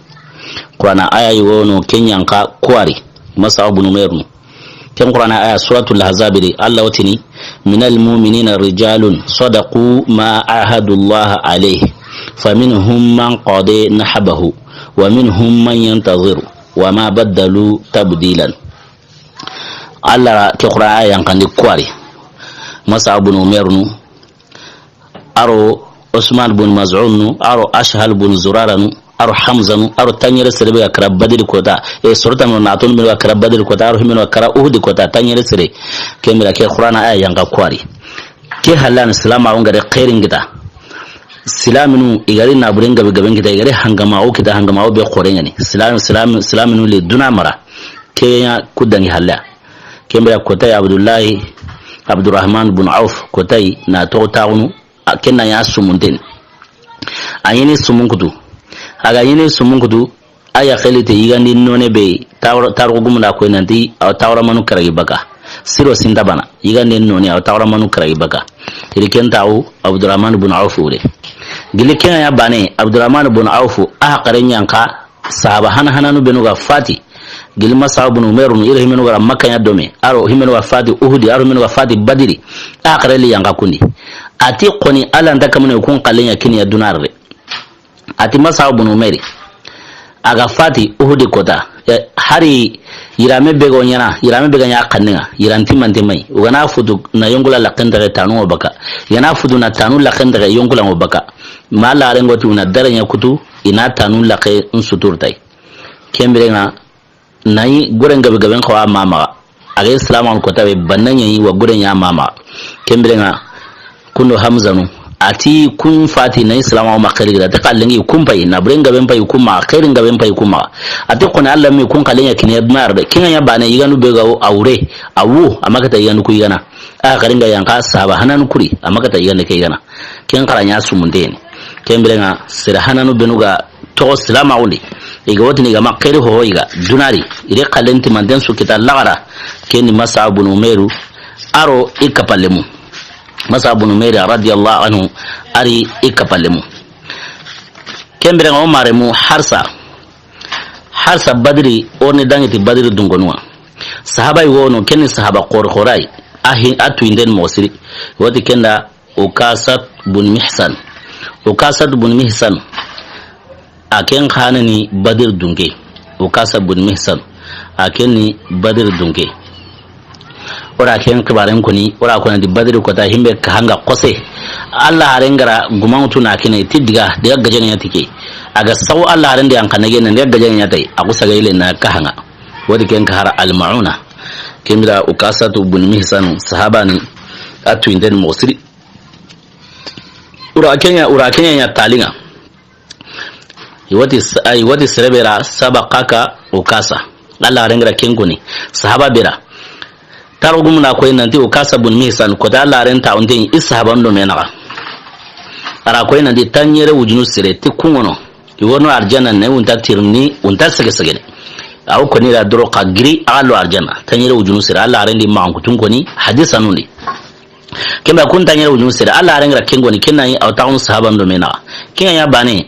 Qur'ana aya yogo no ken ɲa xa kuwari, Mus'ab bin Umair nu. Ken Qur'ana aya Suratul Ahzab ri, Alla wotini, "Minal mu'minina rijalun sadaqu ma ahadullaha alayhi, faminhum man qada nahbahu, wa minhum man yantaziru, wa ma baddalu tabdilan." Alla ke Qur'ana aya yanqandi kuwari. Mus'ab bin Umair nu, a ro Usman bun Maz'un nu, a ro Ashhal bun Zurara nu, a ro Hamza nu, a ro tanɲere sere be ga kara Badri kota. E, sorta no na tonu be ga kara Badri kota, a ro himeno ga kara Uhudi kota, tanɲere sere. Ken bira ke Qur'ana aya yanqa kuwari. Ke hallan silamaxu ga ri xeerin kita. Silaminu i ga ri na buren gabe gaben kita, i ga ri hangamaxu kita, hangamaxu be xoren ŋa ni. Silam, silam, silaminu le duna mara. Ke ɲa ku dangi halla. Ken bira kota yi Abdullahi, Abdurrahman bun Auf kota yi na toxo taxunu. A ken na ɲa sumunten. A ɲini sumun kutu. A ga ɲini sumun kutu, a ya xeli te yigandi none be, tawra-, taruxu gumu da koy nanti, a wa tawra manu karagi baka. Siro sinta bana, yigandi none, a wa tawra manu karagi baka. I ri ken taxu, Abdurrahman bun Auf wure. Gili ken ŋa ya bane, Abdurrahman bun Auf, a haqare ɲanka, Sahaba hana hananu benu ga fati. Gili Mus'ab bun Umair nu, i ro himenu ga ra Makka ɲa dome. A ro himenu ga fati Uhudi, a ro himenu ga fati Badiri. A haqare li yanqa kundi. A ti xoni Alla nta kamane kun xallen ɲa kini ya duna ri. A ti Mus'ab bun Umair. A ga fati Uhudi kota. E, hari yirame be ga ɲaana, yirame be ga ɲa xannen ŋa. Yiran timmante ma yi. O ga na futu na yonkula laxen texe tanu ŋo baka. I ga na futu na tanu laxen texe yonkula ŋo baka. Ma Alla rengo tu na dare ɲa kutu. I na tanu laxe n sutur tay. Ken biren ŋa, na yi goren gabe gaben xawa ma maxa. A ga silamaxu kota be banna ɲa yi wa goren ɲa ma maxa. Ken biren ŋa, kundo Hamza nu. A ti kun fati na yi silamaxu ma xeeri gira. A ti xallen ŋa kun pay, na buren gaben pay kun maxa, xeerin gaben pay kun maxa. A ti xoni Alla mi kun xallen ɲa kini ya duna ri de. Ken ŋa ɲa bane yiganu be ga a wure. A wu, a ma kata yiganu ku yigana. A xarin ga yanqa sahaba hananu kuri, a ma kata yigande ke yigana. Ken xara ɲa sumunten ni. Ken biren ŋa sere hananu benu ga toxo silamaxu ndi. I ga wotini i ga ma xeeri hoho yiga duna ri. I ri xallen timmanten su kita laxara. Ken ni Mus'ab bun Umairu. A ro i kapalemu. Mus'ab bun Umair radiyallahu anhu. A ri i kapalemu. Ken biren ŋa o maremu Harsa. Harsa Badri, o ni dangi ti Badri dungonu ŋa. Sahaba yi wono, ken ni sahaba xor xoray. A hi, a tuyinden moxo siri. Woti ken da Ukasat bun Mihsan. Ukasat bun Mihsan. A ken xa ni Badri dunke. Ukasat bun Mihsan. A ken ni Badri dunke. O ra ken xibaren koni, o ra koni di Badri kota himbe ka hanga xose. Alla haren ga ra gumaŋu tu na kine ti diga, diga gajaŋe ɲa ti ke. A ga sago Alla haren di an xa na gene diga gajaŋe ɲa ti a yi. A ku saga ile na kahaŋa. Wodi ken ka hara Al-Mauna. Ken bira Ukasatu bun Mihsan sahabani a tu inden moxo siri. Ura kenya, ura kenya ɲa taliŋa. I wati s-, ay, wati sere be ra sabaqaka Ukasa. Alla haren ga ra ken koni. Sahaba be ra. Taro gumu na koy nanti Ukasa bun Mihsan, ko ta Alla haren ta onte i sahaban do me naxa. A ra koy nanti tanɲere wujunu sere ti kuŋono. I wono arjana ne wunta tirni, wunta sege sege ne. Aw koni ra doro ka giri a lo arjana. Tanɲere wujunu sere Alla haren di ma an kutun koni hadisa nundi. Ken ba kun tanɲere wujunu sere, Alla haren ga ra ken koni, ken na yi aw taxunu sahaban do me naxa. Ken ya bane,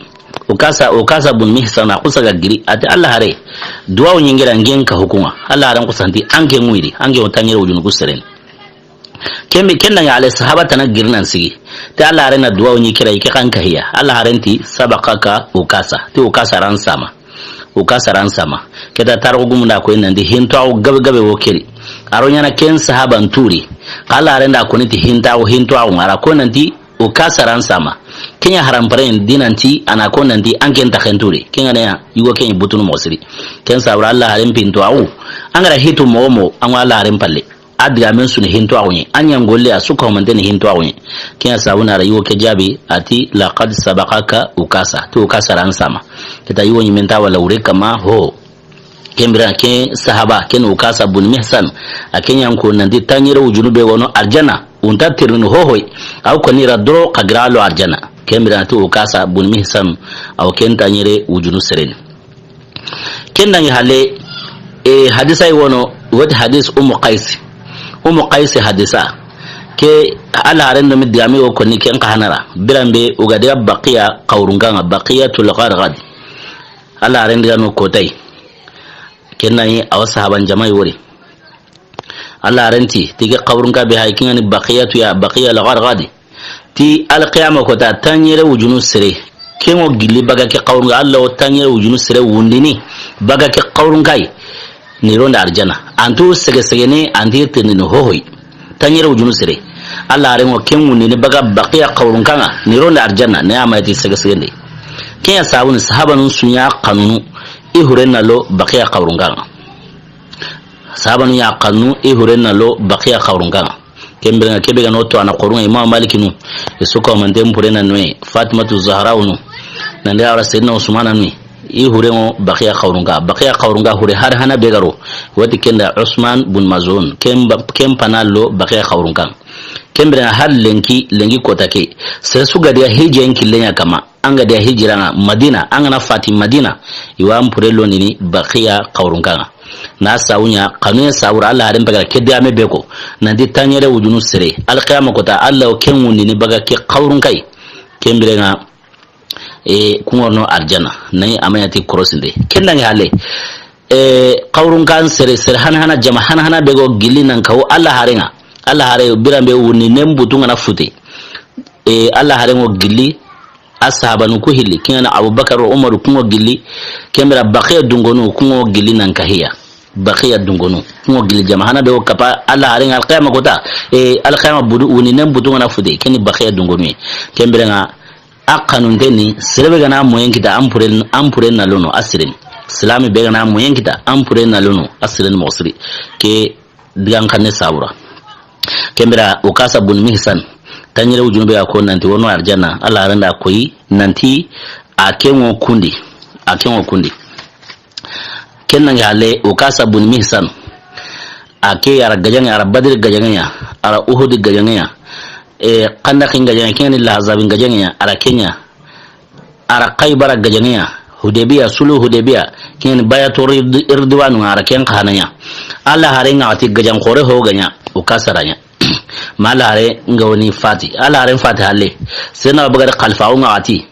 Ukasa, Ukasa bun Mihsan a ku saga giri, a ti Alla hare, duwawu ɲi n ga ra ngen ka hukuŋa. Alla haren ku santi, an ke ŋuyi di, an ke wo tanɲere wujunu ku sere ni. Ken be, ken na ya ale sahaba tana giri nan sigi. Ti Alla haren na duwawu ɲi kira, i ke xa n kahiya. Alla haren ti, sabaqaka Ukasa, ti Ukasa ran sama. Ukasa ran sama. Ke ta tarixu gumu nda koy nanti hinto aw gabe gabe wo keri. A ro ɲaana ken sahaban turi. Xa Alla haren da koni ti hinto aw, hinto aw ŋa ra ko nanti Ukasa ran sama. Ken ya haram paren di nanti a na ko nanti an ken ta xen turi. Ken ŋa ne ya, yugo ken butunu moxo siri. Ken sabura Alla haren pinto aw. An ga ra hitu moxo moxo, an wa Alla haren palle. A digamen su ni hinto aw ɲi. A ɲa n golle a su ka homante ni hinto aw ɲi. Ken ya sabu na ra yugo ke jaabi a ti, "Laqad sabaqaka Ukasa." Ti Ukasa ran sama. Ke ta yugo ɲi men ta wala wure kama ho. Ken bira ke sahaba, ken Ukasa bun Mihsan. A ken ya n ko nanti tanɲere wujunu be wono arjana. Wunta tirni hohoy. Aw koni ra doro ka gira lo arjana. Ken bira ti Ukasa bun Mihsan. Aw ken tanɲere wujunu sere ni. Ken dangi hale, e, hadisa yi wono, wati hadis Ummu Qais. Ummu Qais hadisa. Ke Alla haren do mi digami wo koni ken xa hanara. Biran be o ga diga Baqiya xawrunkaŋa, Baqiyatul Gharqad. Alla haren diga no kotay. Ken na yi awa sahaban jamai wori. Alla haren ti, ti ke xawrunka be hay kiŋa ni Baqiyatu ya, Baqiya al Gharqad. Ti alqiyama kota tanɲere wujunu sere. Ken ŋo gilli baga ke xawrunka, Alla wo tanɲere wujunu sere wundini baga ke xawrunka yi. Ni ronda arjana. Antu sege sege ne, anti tirni no hohoy. Tanɲere wujunu sere. Alla haren ŋo ken wundini baga Baqiya xawrunkaŋa. Ni ronda arjana. Ne ama ti sege sege nde. Ken ya sabu ni sahabanun su ɲa xanunu. I huren na lo Baqiya xawrunkaŋa. Sahabanu ya xanunu, i huren na lo Baqiya xawrunkaŋa. Ken biren ŋa ke be ga no to a na xorun ŋa Imam Maliki nu. I su ko man den pure na nuwe. Fatimatu Zahra nu. Nan de a wara Sayyidina Usmana nu. I huren ŋo Baqiya xawrunka. Baqiya xawrunka hure har hana be ga ro. Wati ken da Usman bun Maz'un. Ken ba-, ken pana lo Baqiya xawrunka. Ken biren ŋa har lenki, lenki kota ke. Sere su ga diga hijen killen ɲa kama. An ga diga hijira ŋa Madina, an ga na fati Madina, i wa an pure londini Baqiya xawrunkaŋa. Na sawu ɲa, xanu ya sawura, Alla haren pagara ke digame be ko, nanti tanɲere wujunu sere, alqiyama kota, Alla wo ken wundini baga ke xawrunka yi. Ken biren ŋa, e, kuŋorno arjana, na yi ama ɲa ti korosinde. Ken dangi hale, e, xawrunkan sere, sere hana hana jama, hana hana be go gilli nan kawo Alla haren ŋa. Alla hare biran be wundini nen butu ŋa na fute. E, Alla haren ŋo gilli, a sahabanu ku hilli, kiŋana Abubakar, Umaru, kuŋo gilli, ken bira Baqiya dungonu, kuŋo gilli nan kahiya. Baqiya dungonu, kuŋo gilli jama hana be wo kapa, Alla haren ŋa alqiyama kota, e, alqiyama budu, wundini nen butu ŋa na fute, ken ni Baqiya dungonu ye. Ken biren ŋa, a xanunte ni, sere be ga na moyen kita, an pure, an pure na lono, a siren. Silami be ga na moyen kita, an pure na lono, a siren moxo siri. Ke digan xanne sabura. Ken bira Ukasa bun Mihsan, tanɲere wujunu be ga ko nanti wono arjana, Alla haren da koyi nanti a ken ŋo kundi, a ken ŋo kundi. Ken nangi hale Ukasa bun Mihsan, a ke a ra gajaŋe, a ra Badri gajaŋe ya, a ra Uhudi gajaŋe ya, e, Xandaqi gajaŋe, ken ni Lahazabi gajaŋe ya, a ra ken ɲa. A ra Xaybara gajaŋe ya, Hudaybiya, sulu Hudaybiya, ken bayatu rid-, Ridwanu, a ra ken xa hana ɲa. Alla haren ŋa ti gajaŋ xore ho ga ɲa, Ukasa ra ɲa. Ma Alla haren ŋa woni fati. Alla haren fati halle. Sena Abubakar xalifa o ŋa ti.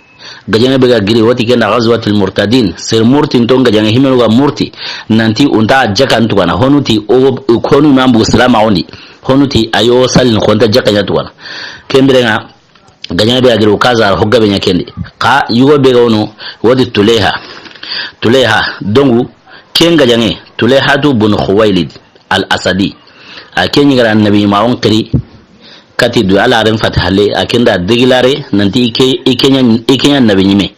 Gajaŋe be ga giri wati ken da Ghazwatul Murtadin. Sere murtin ton gajaŋe himenu ga murti. Nanti unta jakan tugana. Honu ti o, honu mambu salama ondi. Honu ti ayo salin xonta jaka ɲa tugana. Ken biren ŋa, gajaŋe be a giri Ukasa ra ho gabe ɲa ken di. Xa yugo be ga wono, wodi Tuleha. Tuleha, dongu, ken gajaŋe, Tulehatu bun Khuwailid al-Asadi. A ken ɲi ga ra Annabi ma on xiri, Kati du Alla haren fati halle, a ken da degilare, nanti i ke, i ke ɲa, i ke ɲa nabi ɲime.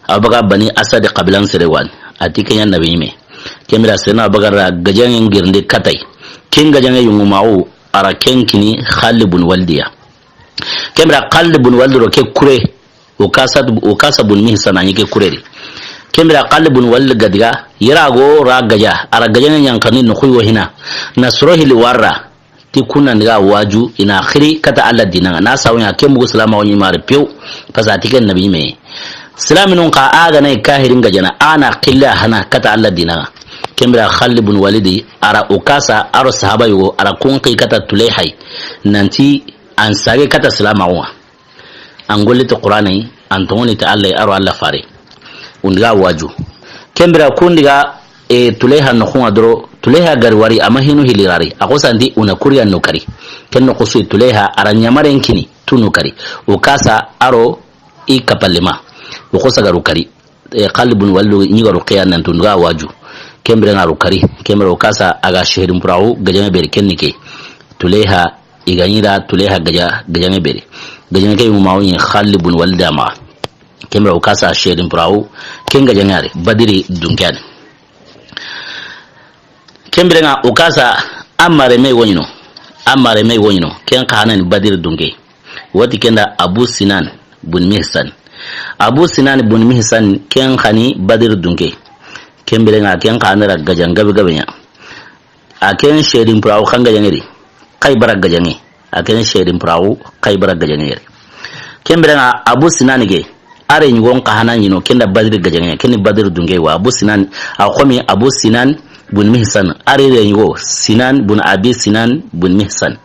Abubakar bani Asadi qabilan sere wa ni, a ti ke ɲa nabi ɲime. Ken bire Seyidina Abubakar ra gajaŋen girindi katay. Ken gajaŋe yungumaxu, a ra ken kini Xalid bun Walidi ya. Ken bire Xalid bun Walidi ro ke kure, Ukasa, Ukasa bun Mihsan a ɲi ke kure di. Ken bire Xalid bun Walidi ga diga, yere a go ra gaja, a ra gajaŋe ɲankani noxu yi wo hina. Na soro hili wara, ti kunna ndiga waju, i na xiri kata Alla dina ŋa. Na sawu ɲa ke mugu silamaxu ɲi mari pew, parce que a ti ken nabi ɲime. Silaminun xa a ga na i kahirin gajana, a na xille a hana kata Alla dina ŋa. Ken bire Xalid bun Walidi, a ra Ukasa, a ro sahaba yogo, a ra kun xi kata Tuleyha yi. Nanti an sage kata silamaxu ŋa. An golli ti Qur'ana yi, an toŋoni ti Alla yi, a ro Alla fare. Undiga waju. Ken bire kundiga, e, Tuleyha noxu ŋa doro, Tuleyha ga ri wari, a ma hinu hilirari. A xosa nti una kuriya no kari. Ken noxu su Tuleyha, a ra ɲamaren kini, tu nu kari. Ukasa, a ro i kapalima. U xosa ga ru kari. E, Xalid bun Walidi ɲi ga ru xiya nanti undiga waju. Ken bire ŋa ru kari. Ken bire Ukasa a ga sehirin puraxu gajaŋe beri ken ni ke. Tuleyha i ga ɲi ra Tuleyha gaja, gajaŋe beri. Gajaŋe ke yungumaxu ɲi Xalid bun Walidi a maxa. Ken bire Ukasa sehirin puraxu ken gajaŋe ya ri Badiri dunke ya ni. Ken bire ŋa Ukasa a mareme wo ɲi no. A mareme wo ɲi no. Ken xa na ni Badiri dunke. Wati ken da Abu Sinan bun Mihsan. Abu Sinan bun Mihsan ken xa ni Badiri dunke. Ken bire ŋa ken xa na ra gajaŋe gabe gabe ɲa. A ken sehirin puraxu xa gajaŋe ri, Xaybara gajaŋe. A ken sehirin puraxu Xaybara gajaŋe ri. Ken bire ŋa Abu Sinan ke, a re ɲi go n xa hana ɲi no, ken da Badiri gajaŋe, ken ni Badiri dunke wa. Abu Sinan, a xomi Abu Sinan bun Mihsan, a re re ɲi go Sinan bun Abi Sinan bun Mihsan.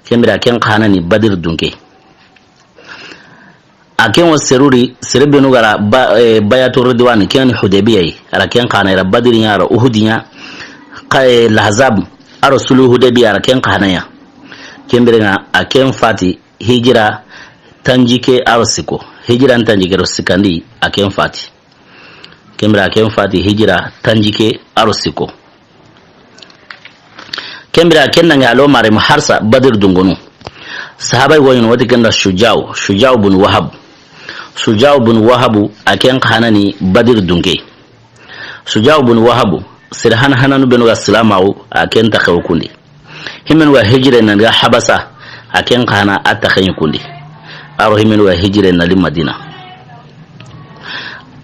Ken bire a ken xa na ni Badiri dunke. A ken wo seruri, sere benu ga ra ba, e, Bayatu Ridwan, ken ni Hudaybiya yi. A ra ken xa na ya, a ra Badiri ɲa, a ra Uhudi ɲa, xa, e, Lahazab, a ra sulu Hudaybiya, a ra ken xa na ya. Ken bire ŋa a ken fati hijira tanjikke a ro sikko. Hijira tanjikke ro sikkandi, a ken fati. Ken bire a ken fati hijira tanjikke a ro sikko. Ken bire ken na ŋa a lo maremu harsa Badiri dungonu. Sahaba yi wo ɲi no wati ken da Shuja'u, Shuja'u bun Wahabu. Shuja'u bun Wahabu a ken xa na ni Badiri dunke. Shuja'u bun Wahabu, sere hana hananu benu ga silamaxu, a ken taxe wo kundi. Himenu ga hijire na daga Habasa, a ken xa na a taxe ɲi kundi. A ro himenu ga hijire na li Madina.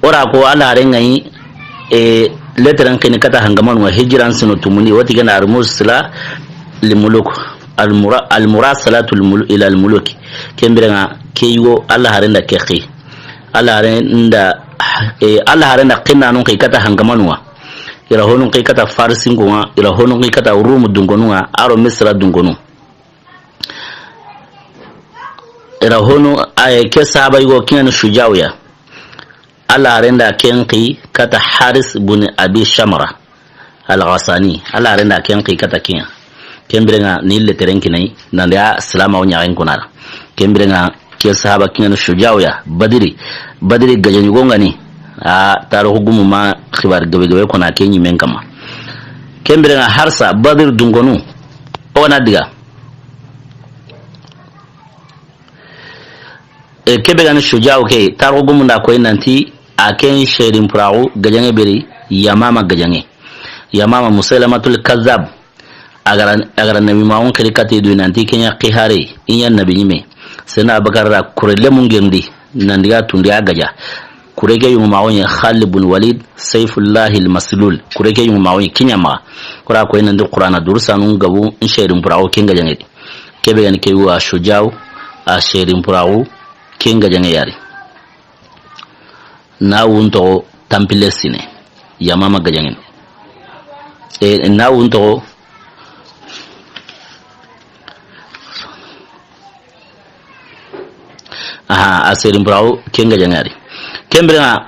O ra ko Alla haren ŋa yi, e, leteren kini kata hangamanu ŋa hijiran sino tumundi, wati ken da al-mursala li muluk, al-mura-, al-murasalatu al-mul-, ila al-muluk. Ken bire ŋa ke yugo Alla haren da ke xi. Alla haren da, e, Alla haren da xinnanun xi kata hangamanu ŋa. I ra honun xi kata Farisinko ŋa, i ra honun xi kata Rumu dunkonu ŋa, a ro Misra dunkonu. I ra honu, a ye ke sahaba yugo kiɲani Shuja'u ya. Alla haren da ken xi kata Haris bun Abi Shamra al-Ghassani. Alla haren da ken xi kata kiɲa. Ken bire ŋa ni leteren kini a yi, nan da ya silamaxu ɲaxen kuna ra. Ken bire ŋa ke sahaba kiɲani Shuja'u ya, Badiri, Badiri gajaŋe ɲi go ŋa ni, a, tarixu gumu ma xibaari gabe gabe kona ke ɲimen kama. Ken bire ŋa harsa Badiri dunkonu, o ga na diga. E, ke be ga ni Shuja'u ke, tarixu gumu nda koyi nanti, a ken serin puraxu gajaŋe beri, Yamama gajaŋe. Yamama Musaylamatul Kazzab, a ga ra, a ga ra nabi maxun xiri kati du nanti ke ɲa xihare, i ɲa nabi ɲime. Sena Abakar ra kure lemun gendi, nan diga tundi a gaja. Kure ke yungumaxu ɲi Khalid bun Walid, Sayfullahil Maslul. Kure ke yungumaxu ɲi kiɲa maxa. Kura koyi nanti Qur'ana durusanun gabu, n serin puraxu ken gajaŋe di. Ke be ga ni ke wa Shuja'u, a serin puraxu ken gajaŋe ya ri. Na wunto tanpille sine. Yamama gajaŋe. E, na wunto. Aha, a serin puraxu ken gajaŋe ya ri. Ken bire ŋa,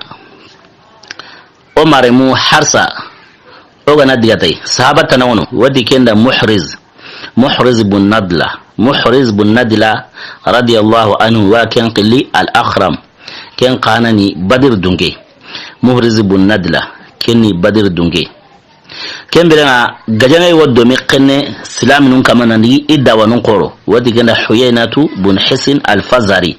o maremu harsa, o ga na diga tay, sahaba tana wono, wati ken da Muhriz, Muhriz bun Nadla, Muhriz bun Nadla, radiyallahu anhu, wa ken xili al-Akhram, ken xa na ni Badiri dunke, Muhriz bun Nadla, ken ni Badiri dunke. Ken biren ŋa, gajaŋe wo do mi xenne silaminun kama nan digi i dawanun xoro. Wati kenda Huyaynatu bun Hisin al-Fazari.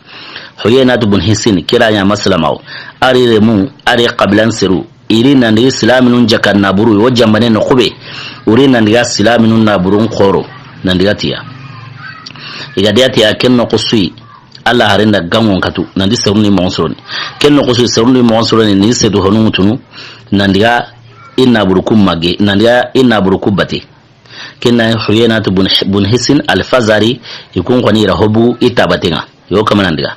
Huyaynatu bun Hisin, kira ɲa maslamawo. Ari remu, ari xabilan seru. Iri nan digi silaminun jakan naburu, wo jambane no xube. Uri nan diga silaminun naburun xoro. Nan diga tiya. I ga diya tiya ken no xusui. Alla haren da gangon katu, nan di serun ni moxon soro ni. Ken no xusu serun ni moxon soro ni, ni setu honu ŋutunu, nan diga i naburu ku mage, nan diga i naburu ku bate. Ken na Huyaynatu bun, bun Hisin al-Fazari, i kun xoni i ra hobu i tabate ŋa. Yo kama nan diga.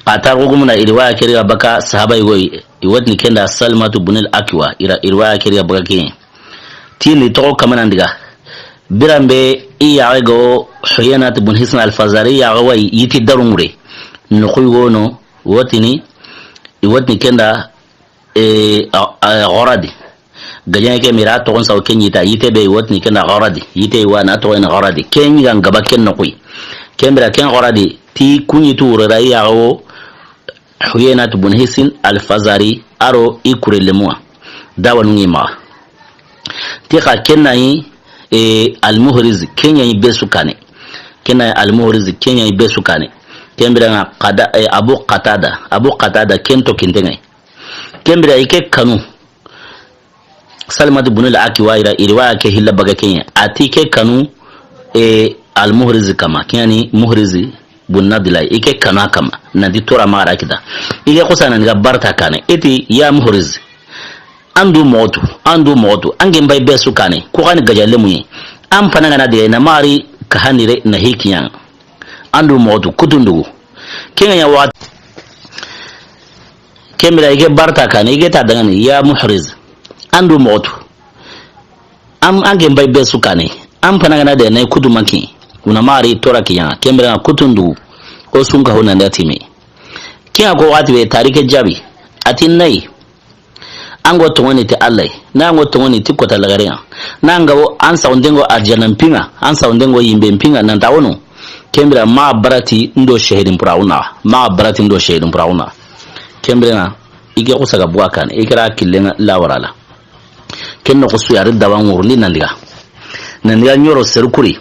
Xa tarixu gumu na i riwaya ke ri ga baka sahaba yogo yi, i watini kenda Salimatu bun al-Akwa, i ra, i riwaya ke ri ga baka ken. Tini toxo kama nan diga. Biranbe i yaxe ga wo Huyaynat bun Hisn al-Fazari, i yaxe wa yiti darungure. Noxu yogo no, wotini, i wotini kenda, e, a, a, Xoradi. Gajaŋe ke mira toxon sawo ken yita, yite be wotini kenda Xoradi. Yite wa na toxo ni Xoradi. Ken yigan gaba ken noxu yi. Ken bira ken Xoradi, ti kuɲi tu wurera i yaxe wo Huyaynat bun Hisn al-Fazari, aro i kurelemu ŋa. Dawanu ŋi maxa. Ti xa ken na yi, e, al-Muhriz, ken ya yi be su kane. Ken na yi al-Muhriz, ken ya yi be su kane. Ken bira ŋa Qada-, e, Abu Qatada. Abu Qatada, ken to kinte ŋa yi. Ken bira i ke kanu. Salimatu bun al-Akwa i ra, i riwaya ke hilla baga ken ya. A ti ke kanu, e, al-Muhriz kama. Ken ya ni Muhriz bun Nadla. I ke kanu a kama. Nan di tora maxa ra kita. I ke xusa nan ga barta kane. I ti ya Muhriz. An du moxo tu, an du moxo tu. An ke mbay be su kane. Ku xa ni gajalemu yi. An fana ga na de na mari ka hanire na hikiyan. An du moxo tu, kutundugu. Ken ŋa ya wa. Ken bira i ke barta kane, i ke ta dangani, ya Muhriz. An du moxo tu. Am, an ke mbay be su kane. An fana ga na de na kutu manki. Una mari tora kiyan. Ken bira kutundugu. O sunka hona nda timi. Ken ŋa ko waxati be tarike jabi. A ti nay. An go toŋoni ti Alla yi, na an go toŋoni ti kota lagare ŋa, na an ga wo an sawundengo arjana mpinŋa, an sawundengo yimbe mpinŋa nan ta wono. Ken bira ma barati ndo shahidin purawuna, ma barati ndo shahidin purawuna. Ken bira na, i ke xusa ga buga kane, i ke ra killen ŋa lawara la. Ken no xusu yari dawa ŋurundi nan diga. Nan diga ɲoro serukuri.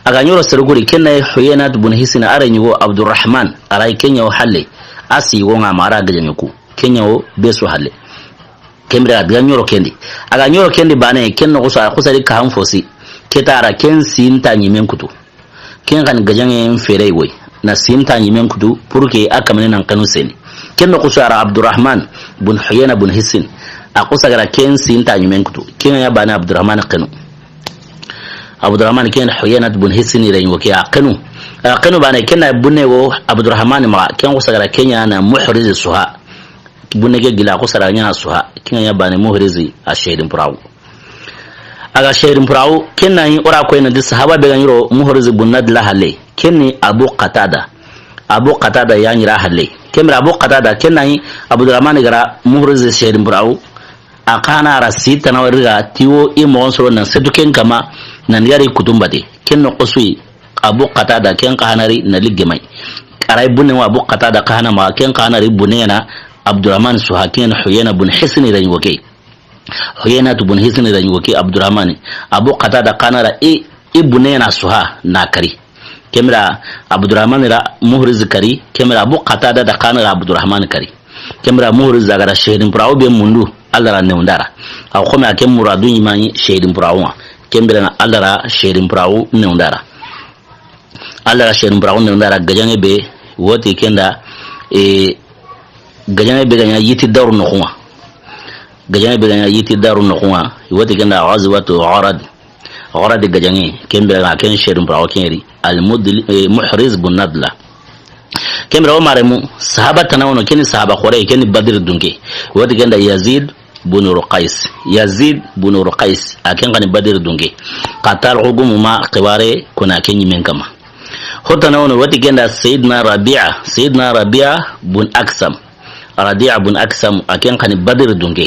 A ga ɲoro serukuri, ken na yi Huyaynat bun Hisn, a ra ɲugo Abdurrahman, a ra ken ya wo halle. A si go ŋa ma a ra gajaŋe ku. Ken ya wo be su halle. Ken bira a diga ɲoro kendi. A ga ɲoro kendi bane, ken no xusa, xusa di ka han fosi. Ke ta ra ken sinta ɲimen kutu. Ken xa ni gajaŋe n fere woy. Na sinta ɲimen kutu, pour que a kamane nan kanu seni. Ken no xusa ra Abdurrahman bun Huyayna bun Hisn. A xusa ga ra ken sinta ɲimen kutu. Ken ya bane Abdurrahman kanu. Abdurrahman ken Huyaynat bun Hisn i ra ɲi wo ke a kanu. A kanu bane ken na bunne wo Abdurrahman maxa. Ken xusa ga ra ken ya na Muhriz Suha. Bunne ke gila ko sara ɲa Suha, ken ŋa ya bane Muhriz a shahidin purawu. A ga shahidin purawu, ken na yi o ra ko yi na di sahaba be ga ɲi ro Muhriz bun Nadla halle, ken ni Abu Qatada. Abu Qatada ya ɲi ra halle. Ken bira Abu Qatada, ken na yi Abdurrahman ga ra Muhriz shahidin purawu. A xa na ra si tana wari ga ti wo i moxon soro nan setu ken kama nan yari kutumbati. Ken no xusu yi. Abu Qatada ken xa na ri na ligge may. A ra yi bunne wa Abu Qatada xa na ma ken xa na ri bunne na Abdurrahman Suha ken Huyayna bun Hisn i ra ɲi wo ke. Huyaynat bun Hisn i ra ɲi wo ke Abdurrahman. Abu Qatada xa na ra i, i bunne na Suha na kari. Ken bira Abdurrahman ra Muhriz kari, ken bira Abu Qatada da xa na ra Abdurrahman kari. Ken bira Muhriz a ga ra shahidin purawu be mundu, Alla ra newundara. A xo me a ken muradu ɲi ma ɲi shahidin purawu ŋa. Ken bira na Alla ra shahidin purawu newundara. Alla ra shahidin purawu newundara gajaŋe be woti kenda, e, gajaŋe be ga ɲa yiti daru noxu ŋa. Gajaŋe be ga ɲa yiti daru noxu ŋa, woti kenda Ghazwatu Gharad. Gharad gajaŋe, ken bira ga ken shahidin purawu ken ri. Al-Mudli-, e, Muhriz bun Nadla. Ken bira o maremu, sahaba tana wono, ken ni sahaba xore, ken ni Badr dunke. Woti kenda Yazid bun Ruqays. Yazid bun Ruqays. A ken xa ni Badr dunke. Xa tarixu gumu ma xibare kuna ken ɲimen kama. Ho tana wono, woti kenda Sayyidina Rabi'a. Sayyidina Rabi'a bun Aksam. Rabi'a bun Aksam, a ken xa ni Badr dunke.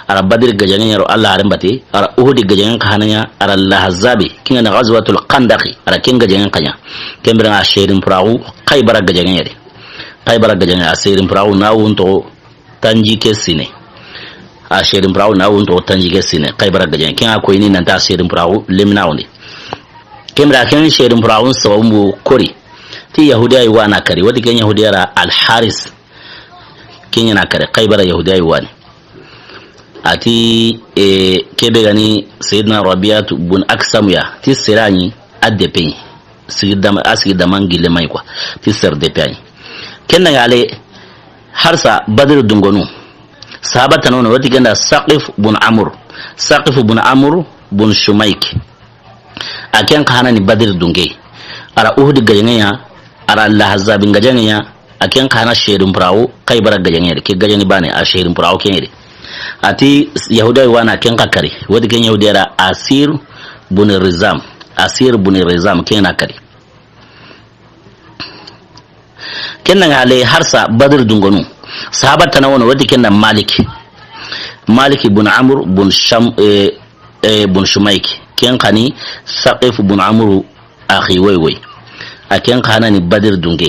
A ra Badri gajaŋe ɲa ro Alla haren bate, a ra Uhudi gajaŋe xa hana ɲa, a ra Lahazabi, ken ŋa ni Ghazwatul Khandaqi, a ra ken gajaŋe xa ɲa. Ken bira a shahidin purawu, Khaybara gajaŋe ɲa ri. Khaybara gajaŋe a shahidin purawu na wunto tanji ke sine. A serin puraxu na wunto tanjige sine, Xaybara gajaŋe. Ken ŋa koyini nanta a serin puraxu lemina wundi. Ken bire ken serin puraxu sababu kori. Ti Yahudiya yi wa na kari, wati ken Yahudiya ra Al Haris. Ken ŋa na kari, Xaybara Yahudiya yi wa ni. A ti, e, ke be ga ni Sayyidina Rabiatu bun Aksamu ya, ti sere ya ni a depe yi. Sigi dama, a sigi dama ngille may quoi. Ti sere depe ya ni. Ken ŋa ale harsa Badri dungonu. Sahaba tana no, wati ken da Saqif bun Amr. Saqif bun Amr bun Shumayk. A ken xa na ni Badri dunge. A ra Uhudi gajaŋe ya, a ra Lahzabi gajaŋe ya, a ken xa na serin puraxu Xaybara gajaŋe ya, ke gajaŋe bane a serin puraxu ken ya. A ti Yahudiya yi wa na ken xa kari, wati ken Yahudiya ra Asir bun Rizam, Asir bun Rizam ken na kari. Ken ŋa ale harsa Badri dungonu. Sahaba tana wono, wati ken da Malik. Malik bun Amr bun Sham, e, e, bun Shumayk. Ken xa ni Saqif bun Amr axi woy woy. A ken xa na ni Badri dunge.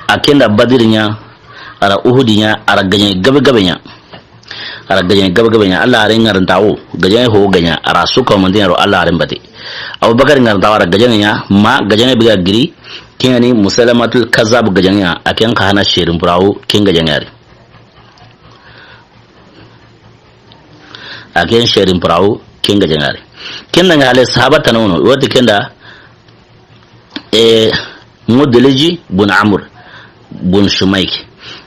A ken da Badri ɲa, a ra Uhudi ɲa, a ra gajaŋe gabe gabe ɲa. A ra gajaŋe gabe gabe ɲa, Alla haaren ŋarantaxu, gajaŋe ho gajaŋe, a ra su ka manten ro Alla haaren bate. Abubakar ŋarantaxu a ra gajaŋe ɲa, ma gajaŋe be ga giri, ken ŋa ni Musaylamatul Kazzab gajaŋe ya, a ken xa na serin puraxu ken gajaŋe ya ri. A ken serin puraxu ken gajaŋe ya ri. Ken ŋa ale sahaba tana wono, wati ken da e, Mudliji bun Amr bun Shumayk.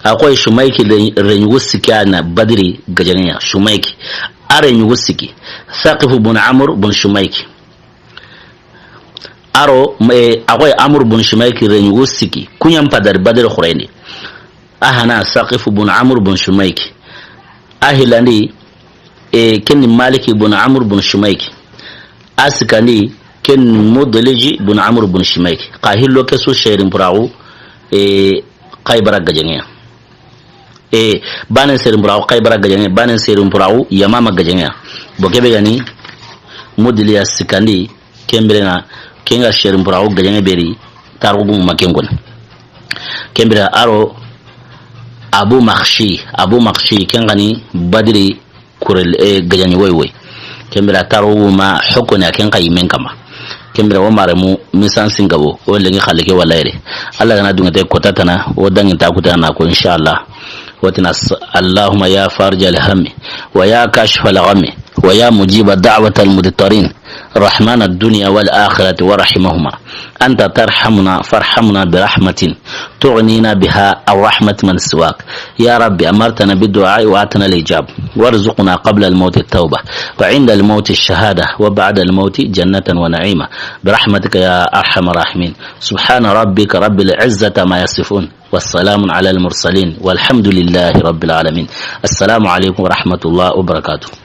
A koy Shumayk re-, renyugu sikki a na Badri gajaŋe ya, Shumayk. A renyugu sikki. Saqif bun Amr bun Shumayk. A ro, e, a koy Amr bun Shumayk renyugu sikki. Ku ɲa n padari Badri xurayni. A xa na Saqif bun Amr bun Shumayk. A hilandi, e, ken ni Malik bun Amr bun Shumayk. A sikkandi, ken ni Mudliji bun Amr bun Shumayk. Xa hillo ke su serin puraxu, e, Xaybara gajaŋe ya. E, banen serin puraxu Xaybara gajaŋe, banen serin puraxu Yamama gajaŋe ya. Bo ke be ga ni Mudliji ya sikkandi, ken bire ŋa, ken ŋa serin puraxu gajaŋe be ri, tarixu gumu ma ken koni. Ken bire a ro Abu Maxshi, Abu Maxshi, ken xa ni Badri kurel, e, gajaŋe woy woy. Ken bire tarixu gumu ma ho koni a ken xa yi men kama. Ken bire o maremu misan singabo, o lenki xalle ke wala yere. Alla ga na duŋe te kota tana, o dangi ta kutana ko, inshallah. Watina s-, اللهم يا فارج الهم ويا كاشف الغم ويا مجيب دعوة المضطرين رحمن الدنيا والآخرة ورحيمهما، أنت ترحمنا فارحمنا برحمة تغنينا بها عن رحمة من سواك. يا رب، أمرتنا بالدعاء وآتنا الإجابة، وارزقنا قبل الموت التوبة، وعند الموت الشهادة، وبعد الموت جنة ونعيما، برحمتك يا أرحم الراحمين. سبحان ربك رب العزة عما يصفون. وسلام على المرسلين والحمد لله رب العالمين. السلام عليكم ورحمة الله وبركاته.